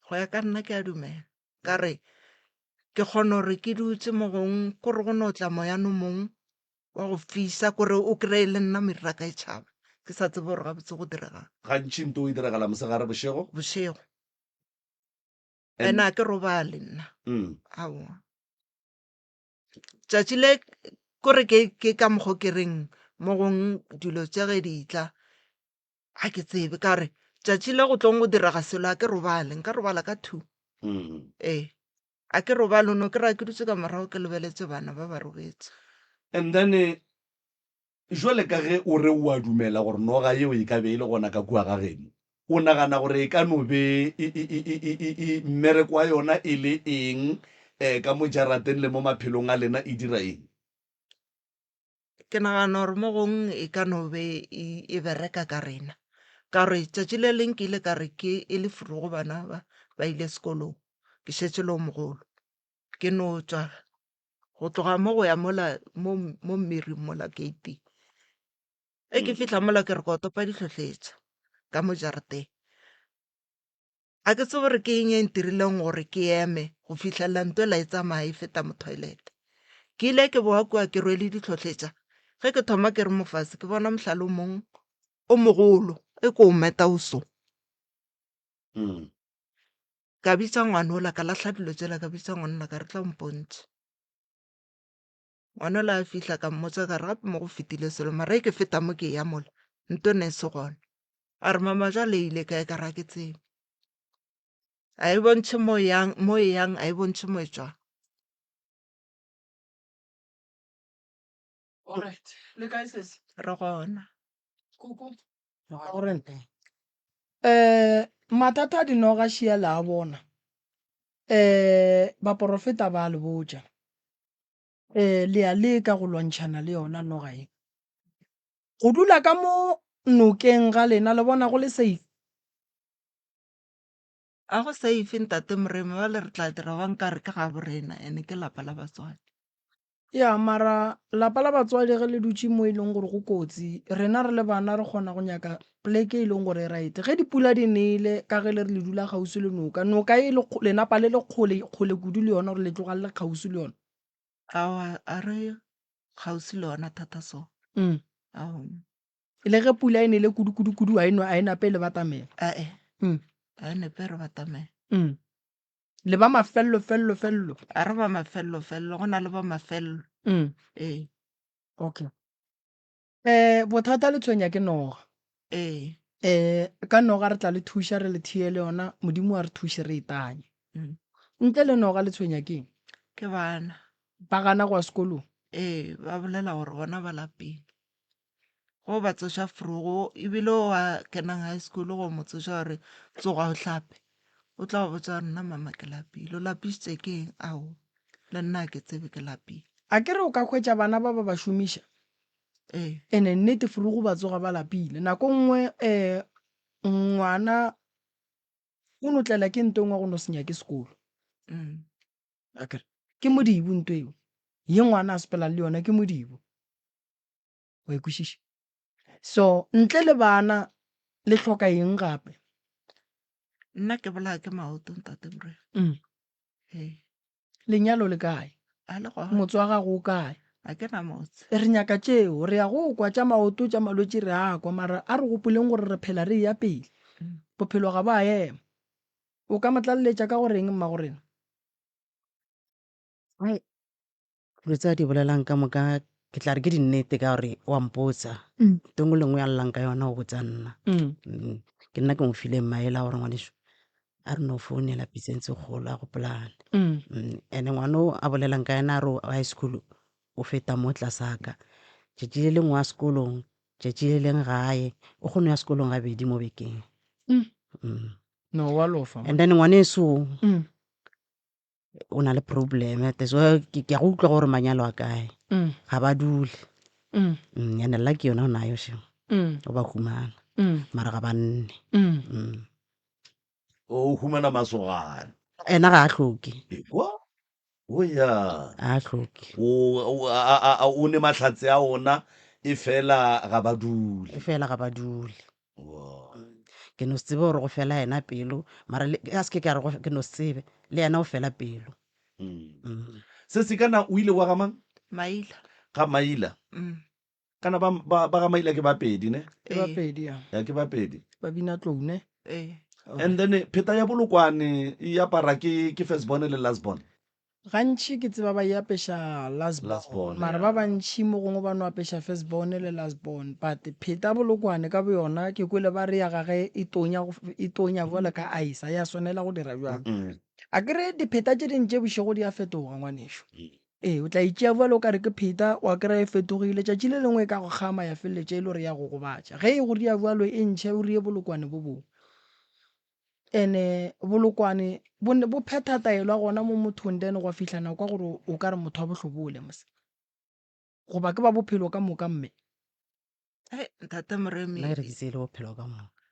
Go ya ka nna ke a dumela. Ka re ke kgona gore ke dutse mo gong kore go no tla moyano mong wa go fisa kore o kry-e le nna meraka e tšhaba ke sa tsebe gore gabotse go diregang. Gantši nto e diragala mosegare bošego? Bošego. And a ke robale nna. Aowa. Tšatši le kore ke ke ka mokgo ke reng mo gong dilo tše ge di tla Ga ke tsebe ka re tšatši le go tlong go direga selo a ke robale nka robala ka 2. Ee. A ke robale o no kry-a ke dutše ka morago ke lebeletše bana ba ba robetše. And then jwale ka ge o re o a dumela gore noga yeo e ka be e le gona ka kua ga geno, o nagana gore e ka no be e, e, e, e, e, e, e, mmereko wa yona e le eng um ka mo jarateng le mo maphelong a lena e dira eng? Ke nagana gore mo gong e ka no be e, e bereka ka rena. Ka gore tšatši le leng ke ile ka re ke e le frugo bana ba ba ile sekolong, ke šetše le o mogolo. Ke no tšwa go tloga mo go ya mola mo mo mmiring mola gate-ing. Ge ke fihla mola ke re ko topa dihlohletša ka mo jarateng. Ga ke tsebe gore ke eng e ntirileng gore ke eme go fihlelela nto ela e tsamaya e feta mo toilet. Ke ile ke boa kua ke rwele dihlohletša, ge ke thoma ke re mofase ke bona mohlala o mong o mogolo e ko o meta o so. Ka bitša ngwanola ka lahla dilo tšela ka bitša ngwanola ka re tla o mpontšhe. Ngwanola a fihla ka mmotša ka re gape mo go fetile selo mara e ke feta mo ke ya mola nto ne e se gona. A re mama jwale e ile kae ka re ga ke tsebe. A e bontšhe mo e yang, mo e yang a e bontšhe mo e tšwang. Alright, le kae sesi? Re gona. Koko. Gore eh mathata a dinoga šia le a bona. Eh baporofeta ba le botša. Eh le a leka go lwantšhana le yona noga ye. Go dula ka mo nokeng ga lena le bona go le safe? A go safe ntate Moremi bjale re tla dira bang ka re ke gabo rena ene ke lapa la batswadi. Ya mara lapa la batswadi ge le dutše mo e leng gore go kotsi rena re le bana re kgona go nyaka pleke e leng gore e right. Ge dipula di nele ka ge le re le dula kgauswi le noka, noka e le le napa le le kgole kgole kudu le yona gore le tloga le le kgauswi le yona. Aowa a re kgauswi le yona thata so. Aowa. Le ge pula e nele kudu kudu kudu a e no a e nape e le batamela. Ae. A e nepe e re batamela. Le ba mafello fello fello. A re ba mafello fello go na le ba mafello. Ee. Okay. Bothata le tshwenya ke noga. Ee. Ka noga re tla le thuša re le thiele yona Modimo a re thuše re e tanye. Ntle le noga le tshwenya ke eng? Ke bana. Ba gana go ya sekolong? Ee, ba bolela gore bona ba lapile. Go ba tsoša frogo ebile o a kenang high school go mo tsoša gore tsoga o hlape. O tla go botša gore nna mama ke lapile. O lapišitše ke eng? Ao, le nna ga ke tsebe ke lapile. A ke re o ka hwetša bana ba ba ba šomiša? Ee. Ene nnete frogo ba tsoga ba lapile. Nako nngwe um ngwana o no tlela ke nto engwe go no se nyake sekolo. A ke re ke modibo nto eo ye ngwana a sepelang le yona ke modibo. Wa e kwešiša? So ntle le bana le hloka eng gape? Nna ke bolaya ke maoto ntate Morena. Ee. Lenyalo le kae? A le gona. Motse wa gago o kae? A ke na motse. Re nyaka tšeo, re ya go kwa tša maoto, tša malwetši re a kwa, mara a re gopoleng gore re phela re eya pele. Bophelo ga bo a ema. O ka mo tlaleletša ka go reng mmagorena? Ai, dilo tse a di bolelang ka moka ke tla re ke dinnete ka gore wa mpotsa. Nto nngwe le nngwe a llang ka yona o botsa nna. Ke nna ke mo fileng maele a gore ngwaneso a re no founela pitseng tse kgolo a gopolane. And-e ngwana o a bolelang ka yena a re high school o feta mo tlase ga ka. Tšatši le lengwe wa sekolong, tšatši le leng gae, o kgone go ya sekolong gabedi mo bekeng. No wa lofa. And then ngwaneso o na le problem that's why ke a go utlwa gore manyalo a kae ga ba dule. And nna ke yona o nayo seo o ba humana mara ga ba nne. O humana masogana. Ena ga a hloke. Ekwa o ya. Ga a hloke. O ne mahlatse a ona e fela ga ba dule. E fela ga ba dule. Ke no se tsebe gore go fela yena pelo mara le a se ke ka re ke no se tsebe le yena o fela pelo. Sesi kana o ile wa ga mang? Maila. Ga Maila. Kana ba ba ba ga Maila ke ba pedi ne? Ke ba pedi ya. Ya ke ba pedi. Ba bina tlou ne? Ee. And then pheta ya Polokwane e apara ke ke first born le last born. Gantši ke tseba ba e apeša last born, Last born, mara yeah. ba bantši mo gongwe ba no apeša first born le last born. But pheta bolokwane ka boyona ke kwele ba re ya gage e tonya go e tonya bjalo ka ice, ha ya swanela go dira bjalo. Akere dipheta tše dingwe tše bošego di a fetoga ngwanešu. Ee, o tla e tšea bjalo o ka re ke pheta, wa kry-a e fetogile, tšatši le lengwe e ka go kgama ya feleletša e le gore ya go gobatša. Ge e go ria bjalo e ntšhe o rie bolokwane bo bongwe. Ene bolokwane bo ne bo phetha taelo ya gona mo mothong then gwa fihla nako ya gore o ka re motho a bo hlobole mos. Goba ke ba bophelo ka moka mme? Hei, Ntate Moremi. Nna ke re ke tseele bophelo ka moka.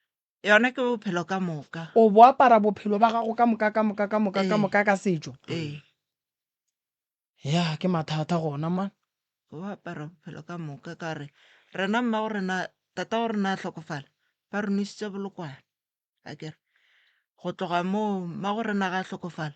Yona ke bophelo ka moka. O bo apara bophelo ba gago ka moka ka moka ka moka ka Ee. moka ka setšo? Ee. Ya, ke mathata gona man. O apara bophelo ka moka ka gore rena mmago rena, tatago rena a hlokofala, ba re nwešitše bolokwane. Akere go tloga moo mmago rena ga a hlokofala,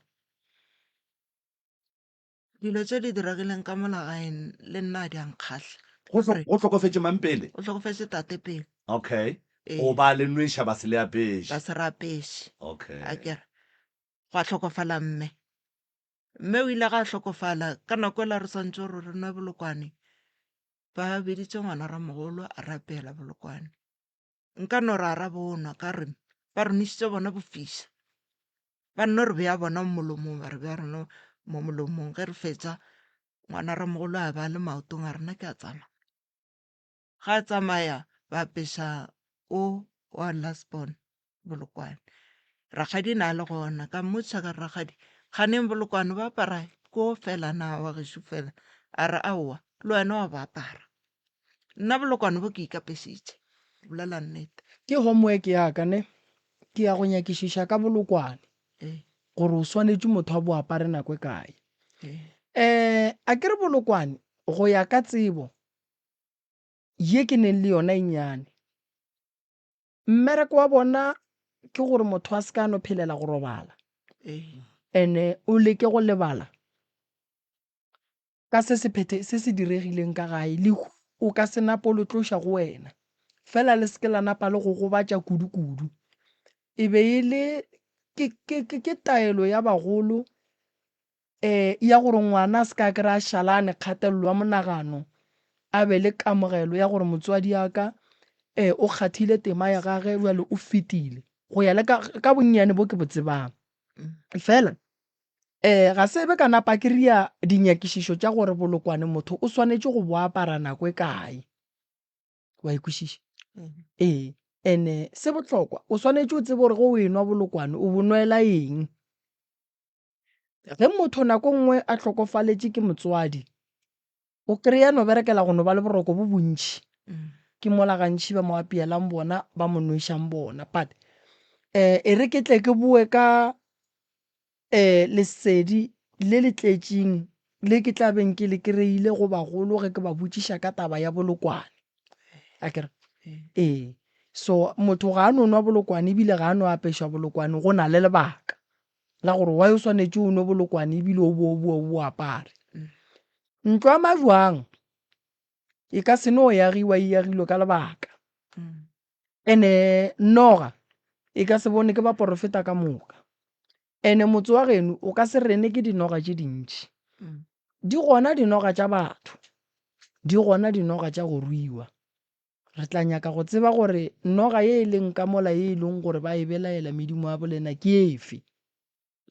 dilo tše di diregileng ka mola gae le nna a di a nkgahla. Go hlo- go hlokofetše mang pele? Go hlokofetše tate pele. Okay. Ee. O ba le nweša ba se le apeše. Ba se re apeše. Okay. Akere gwa hlokofala mme. Mme o ile ga a hlokofala ka nako ela re swantše gore re nwe bolokwane, ba biditše ngwana ramogolo a rapela bolokwane. Nka no re a ra bonwa ka re ba re nwešitše bona bofiša. Ba nno re bea bona mo molomong, ba re bea rena mo molomong. Ge re fetša ngwana ramogolo a ba le maotong a rena ke a tsamaya. Ga a tsamaya ba apeša o wa last born bolokwane. Rakgadi na le gona ka mmotšiša ka re rakgadi kganeng bolokwane ba apara ko fela na wa gešo fela? A re aowa le wena wa bo apara. Nna bolokwane bo ke ikapešitše, go bolela nnete. Ke homework ya ka ne, ke ya go nyakišiša ka bolokwane Ee. gore o swanetše motho a bo apare nako e kae. Ee. Um a ke re bolokwane go ya ka tsebo ye ke neng le yona e nnyane, mmereko wa bona ke gore motho a se ka no phelela go robala Ee. and-e o leke go lebala ka se se phethe, se se diregileng ka gae. Lehu o ka se nape o le tloša go wena, fela le se ke la napa le go gobatša kudu-kudu. E be e le ke, ke, ke, ke taelo ya bagolo um ya gore ngwana a se ka kry-a šala a ne kgatelelo ya monagano, a be le kamogelo ya gore motswadi ya ka um o kgathile tema ya gage bjale o fetile, go ya le ka, ka bonnyane bo ke bo tsebang. Fela Ee, ga se be ka napa ke ria dinyakišišo tša gore bolokwane motho o swanetše go bo apara nako e kae. Wa e kwešiša? Ee, ene se bohlokwa o swanetše o tsebe gore ge o enwa bolokwane o bo nwela eng. Ge motho nako e nngwe a hlokofaletše ke motswadi, o kry-a no berekela go no ba le boroko bo bontši. Ke mola gantši ba mo apeelang bona, ba mo nwešang bona. But e re ke tle ke boe ka Lesedi le le tletšeng le ke tla beng ke le kry-ile go bagolo ge ke ba botšiša ka taba ya bolokwane. Akere? Ee. So motho ga a no nwa bolokwane ebile ga a no apešwa bolokwane go na le lebaka la gore why o swanetše o nwe bolokwane ebile o bo o boe o bo apare. Ntlo ya majwang e ka se no yagiwa e yagilwe ka lebaka. Ene noga e ka se bone ke baporofeta ka moka. Ene motse wa geno o ka se rene ke dinoga tše dintši. Di gona dinoga tša batho, di gona dinoga tša go ruiwa. Re tla nyaka go tseba gore noga ye e leng ka mola ye e leng gore ba e belaela medimo ya bolena ke efe.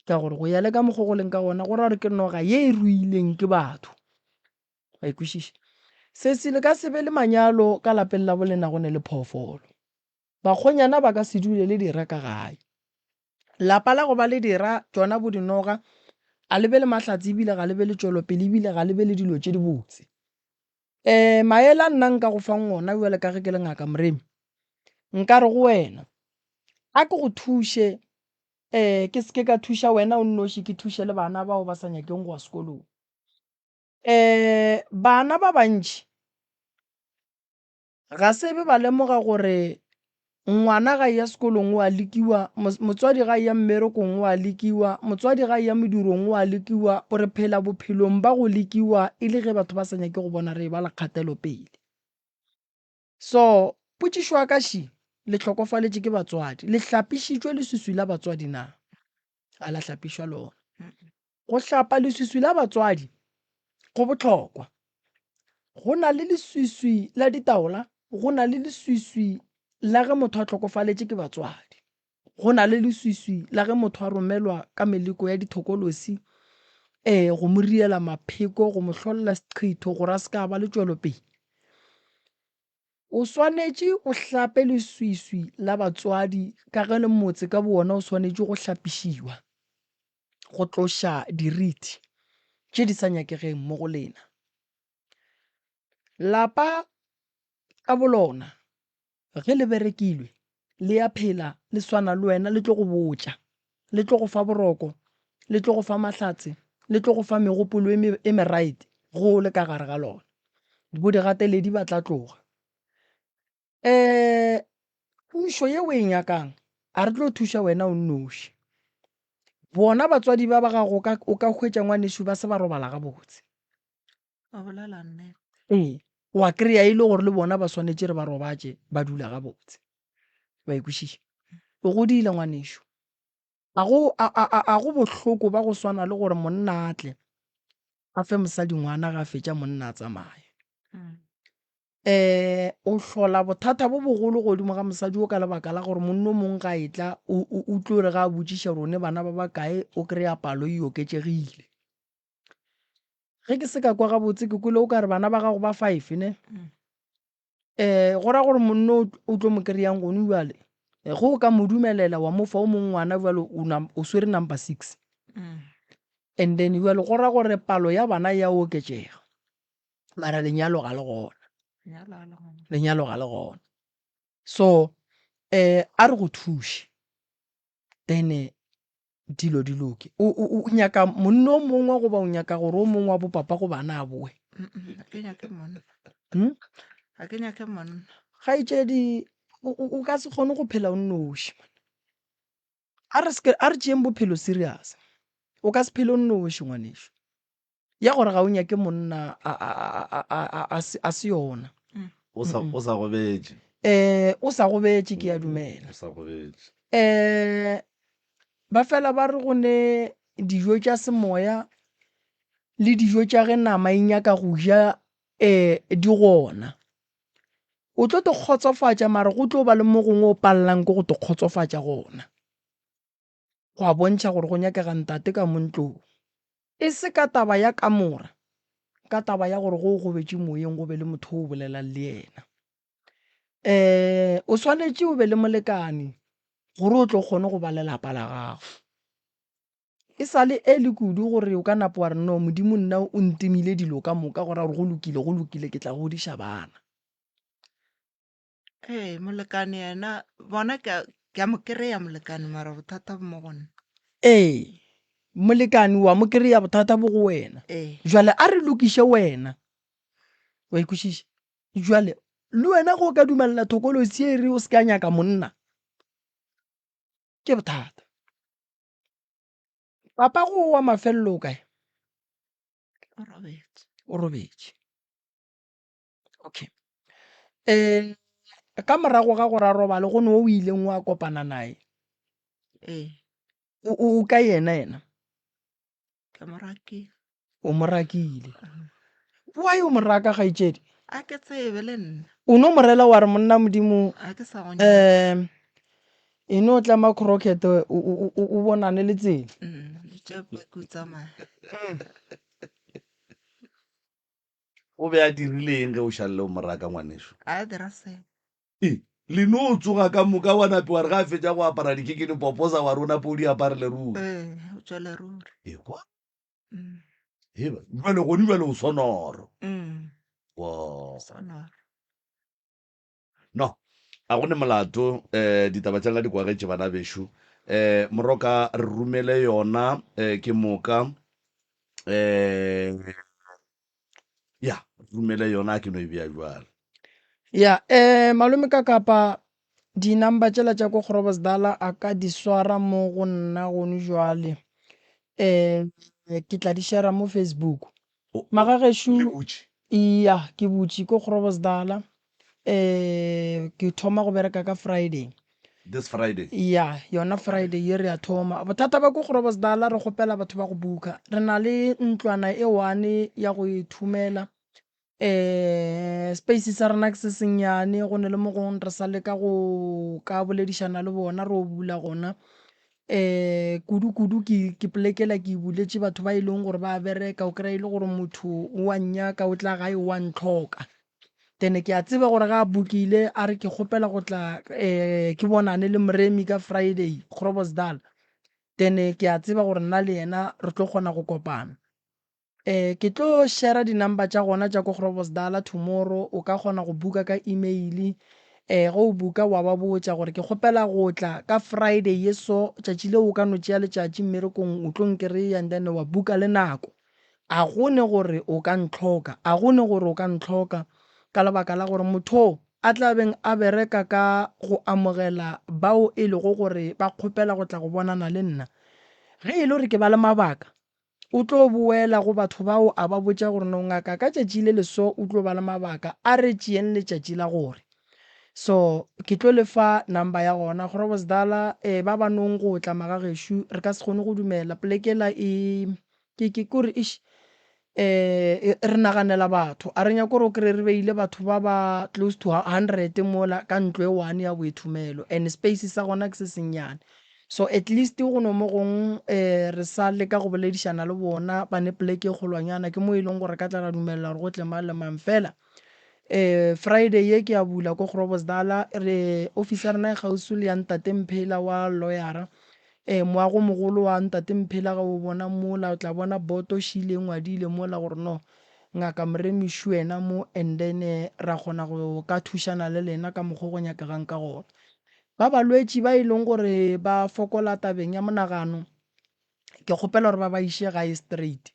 Ka gore go ya le ka mokgo go leng ka gona go ra gore ke noga ye e ruileng ke batho. Wa e kwešiša? Sesi le ka se be le manyalo ka lapeng la bolena go ne le phoofolo. Bakgonyana ba ka se dule le dira ka gae. Lapa la go ba le dira tšona bo dinoga a le be le mahlatse ebile ga le be le tšwelopele ebile ga le be le dilo tše dibotse. Um maele a nna nka go fang ona bjale ka ge ke le ngaka Moremi, nka re go wena a ke go thuše um ke se ke ka thuša wena o nnoši ke thuše le bana bao ba sa nyakeng go ya sekolong. Um bana ba bantši ga se be ba lemoga gore ngwana ga eya sekolong o a lekiwa, motswadi ga eya mmerekong o a lekiwa, motswadi ga eya modirong o a lekiwa, re phela bophelong ba go lekiwa e le ge batho ba sa nyake go bona re eba le kgatelopele. So potšišo ya ka še, le hlokofaletše ke batswadi, le hlapišitšwe leswiswi la batswadi na? Ga la hlapišwa lona. Go hlapa leswiswi la batswadi go bohlokwa. Go na le leswiswi la ditaola, go na le leswiswi la ge motho a hlokofaletše ke batswadi. Go na le leswiswi la ge motho a romelwa ka meleko ya dithokolosi go mo riela mapheko, go mo hlolela seqhitho gore a se ka ba le tšwelopele. O swanetše o hlape leswiswi la batswadi ka ge le motse ka bowona o swanetše go hlapišiwa go tloša diriti tše di sa nyakegeng mo go lena. Lapa ka bolona Ge le berekilwe, le ya phela, le swana le wena, le tlo go botša, le tlo go fa boroko, le tlo go fa mahlatse, le tlo go fa megopolo e me, e meright ge o le ka gare ga lona. Bodigateledi ba tla tloga. Um thušo ye o e nyakang, a re tlo thuša wena o nnoši. Bona batswadi ba ba gago o ka, o ka hwetša ngwanešu ba se ba robala gabotse. O bolela nnete. Ee, wa kry-a e le gore le bona ba swanetše re ba robatše ba dula gabotse. Wa e kwešiša? O godile ngwanešu. A go, a, a, a, a go bohloko ba go swana le gore monna a tle a fe mosadi ngwana ga fetša monna a tsamaye. Um o hlola bothata bo bogolo godimo ga mosadi o ka lebaka la gore monna o mongwe ga etla o, o, o tlo re ga a botšiša gore o ne bana ba bakae o kry-a palo e oketšegile. Ge ke se ka kwa gabotse ke kwele o ka re bana ba gago ba five ne um go ra gore monno o tlo mo kry-ang gone bjale ge o ka mo dumelela wa mo fa o mongwe ngwana bjale o swere number six and then bjale go ra gore palo ya bana ya oketšega mara lenyalo ga le gona, lenyalo ga le gona. So um a re go thuše then dilo di loke. O, o, o nyaka monna o mongwe goba o nyaka gore o mongwe wa bopapa go bana a boe? Ga ke nyake monna. Hmm? Ga ke nyake monna. Kgaetšedi, o, o, o ka se kgone go phela o nnoši. A re seke, a re tšeeng bophelo serious. O ka se phele o nnoši ngwanešu. Ya gore ga o nyake monna a, a, a, a, a, a, se, a se yona. O sa, o sa gobetše. Eh, o sa gobetše ke a dumela. O sa gobetše. Eh, ba fela ba re go ne dijo tša semoya le dijo tša ge nama e nyaka go ja eh di gona. O tlo te kgotsofatša mara go tlo ba le mo gongwe o pallang ke go te kgotsofatša gona. Go a bontšha gore go nyakega ntate ka mo ntlong. E se ka taba ya kamora, ka taba ya gore ge o gobetše moyeng go be le motho o bolelang le yena. Um o swanetše o be le molekane gore o tlo kgone go ba le lapa la gago. E sa le early kudu gore o ka napa wa re no Modimo nna o ntimile dilo ka moka go ra gore go lokile, go lokile ke tla godiša bana. Ee, molekane yena bona ke a ke a mo kry-a molekane mara bothata bo mo go nna. Ee, molekane wa mo kry-a bothata bo go wena. Ee. Jwale a re lokiše wena. Wa e kwešiša? Jwale le wena ge o ka dumelela thokolosi e re o se ka nyaka monna, ke bothata. Papa go wa mafelelo o kae? O robetše. O robetše. Okay. Um ka morago ga gore a robale go ne o ileng wa kopana naye? Ee. O o ka yena yena? Ke mo rakile. O mo rakile. Why o mo raka kgaetšedi? A ke tsebe le nna. O no mo rela wa re monna Modimo A ke sa go nyaka. um e no tlama crocket o o o o bonane le tsela. Le tšee paki o tsamaye. O be a dirile eng ge o šalele o mo raka, ngwanešu? A dira selo. E, le no tsoga ka moka wa nape wa re ge a fetša go apara dikekene poposa wa re o nape o di aparele ruri. Ee, o tšwele ruri. Ekwa. Heba, jwale gone jwale o sonoro. Wa. Sonoro. No, a go ne molato um ditaba tša lena di kwagetše bana bešo. Um Moroka re romele yona um ke moka um ya romele yona a ke no e bea jwale. Ya um malome ka kapa di-number tšela tša ko Groblersdal a ka di swara mo go nna gone jwale um ke tla di share mo Facebook. Magagešo, Le butše? Eya, ke butše ko Groblersdal. Um ke thoma go bereka ka Friday. This Friday. Ya, yona Friday ye re a thoma. Bothata ba ko Groblersdal re kgopela batho ba go booka. Re na le ntlwana e one ya go ithomela. Um space sa rena ke se sennyane, go ne le mo gongwe re sa leka go ka boledišana le bona re o bula gona. Um kudu-kudu ke ke poleke yela ke e buletše batho ba e leng gore ba bereka, o kry-a e le gore motho o a nnyaka o tla gae o a ntlhoka. Then ke a tseba gore ga a bookile a re ke kgopela go tla um ke bonane le Moremi ka Friday Groblersdal, then ke a tseba gore nna le yena re tlo kgona go kopana. Um ke tlo share-a di-number tša gona tša ko Groblersdal tomorrow, o ka kgona go booka ka email. Um ge o booka wa ba botša gore ke kgopela go tla ka Friday ye so, tšatši leo o ka no tšea letšatši mmerekong o tlo nkry-a and then wa booka le nako. A go ne gore o ka ntlhoka, a go ne gore o ka ntlhoka, ka lebaka la gore motho o a tla beng a bereka ka go amogela bao e lego gore ba kgopela go tla go bonana le nna. Ge e le gore ke ba le mabaka, o tlo boela go batho bao a ba botša gore no ngaka ka tšatši le le so o tlo ba le mabaka, a re tšeeng letšatši la gore. So ke tlo le fa number ya gona. Groblersdal, eh, ba ba nong go tla magagešo, re ka se kgone go dumela. Poleke yela e. Ke, ke, kore, eish, eh, re naganela batho. A re nyake gore o kry-e re beile batho ba ba close to hundred mola ka ntlo e one ya boithomelo, and space sa gona ke se sennyane. So at least go no mo gong eh, re sa leka go boledišana le bona, ba ne poleke e kgolwanyana, ke mo e leng gore re ka tla ra dumelela gore go tle mang le mang. Fela eh, Friday ye ke a bula ko Groblersdal, re office ya rena e kgauswi le ya Ntate Mphela wa lawyer-a. Ee, moagomogolo wa Ntate Mphela ge o bona mola o tla bona boto šile e ngwadile mola gore no Ngaka Moremi Shuena mo and then ra kgona go ka thušana le lena ka mokgo go nyakegang ka gona. Ba balwetši ba e leng gore ba fokola tabeng ya monagano ke kgopela gore ba ba iše gae straight.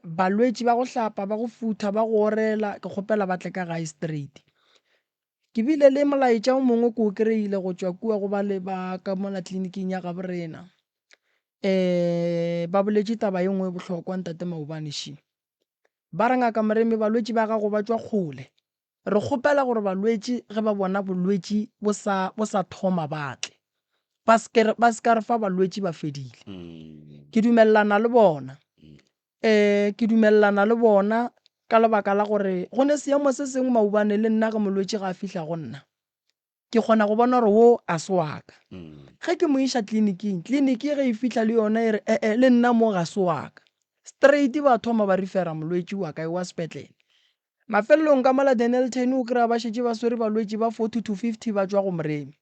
Balwetši ba go hlapa, ba go futha, ba go orela ke kgopela ba tle ka gae straight. Ke bile le molaetša o mongwe ke o kry-ile go tšwa kua go ba le ba ka mola tleliniking ya gaborena. Um ba boletše taba ye nngwe e bohlokwa ntate Maobane še. Ba re Ngaka Moremi balwetši ba gago ba tšwa kgole. Re kgopela gore balwetši ge ba bona bolwetši bo sa bo sa thoma ba tle. Ba se ke ba se ka re fa balwetši ba fedile. Ke dumelelana le bona. Ee, ke dumelelana le bona ka lebaka la gore go ne seemo se sengwe maubane le nna ge molwetši ga a fihla go nna, ke kgona go bona gore wo a se wa ka. Ge ke mo iša tleliniking, tleliniki ge e fihla le yona e re e-e le nna mo ga se wa ka. Straight ba thoma ba refera molwetši wa ka wa sepetlele. Mafelelong ka mola Dennilton o kry-a ba šetše ba swere balwetši ba 40 to 50 ba tšwa go Moremi.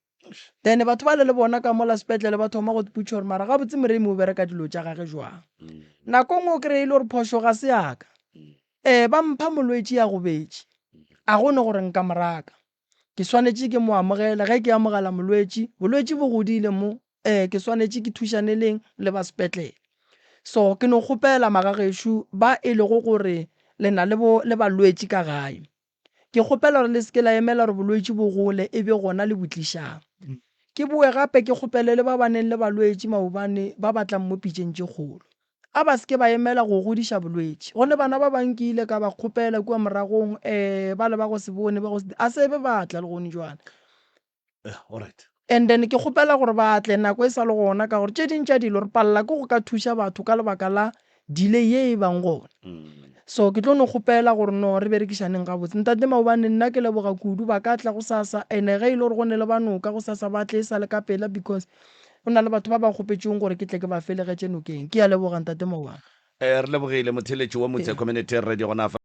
Then batho bale le bona ka mola sepetlele ba thoma go ipotša gore mara gabotse Moremi o bereka dilo tša gage jwang. Nako nngwe o kry-e e le gore phošo ga se ya ka. Ee, ba mpha molwetši a gobetše, a go ne gore nka mo raka. Ke swanetše ke mo amogele, ge ke amogela molwetši, bolwetši bo godile mo, ee ke swanetše ke thušane leng le ba sepetlele. So ke no kgopela magagešo ba e lego gore le na le bo le balwetši ka gae, Ke kgopela gore le se ke la emela gore bolwetši bo gole e be gona le bo tlišang. Ke boe gape ke kgopele le ba ba neng le balwetši maobane ba ba tlang mo pitšeng tše kgolo. A ba se ke ba emela go godiša bolwetši. Go ne bana ba bang ke ile ka ba kgopela kua moragong, ee, bale ba go se bone, ba go se, a se be ba tla lehono jwale. Yeah, all right. And then ke kgopela gore ba tle nako e sa le gona ka gore tše ding tša dilo re palela ke go ka thuša batho ka lebaka la delay ye e bang gona. So ke tlo no kgopela gore no re berekišaneng gabotse. Ntate Maobane nna ke leboga kudu ba ka tla gosasa and ge e le gore go ne le ba noka gosasa ba tle e sa le ka pela because go na le batho ba ba kgopetšeng gore ke tle ke ba felegetše nokeng. Ke a leboga Ntate Maobane. Eh, re lebogile motheeletši wa Motse Community Radio gona fa.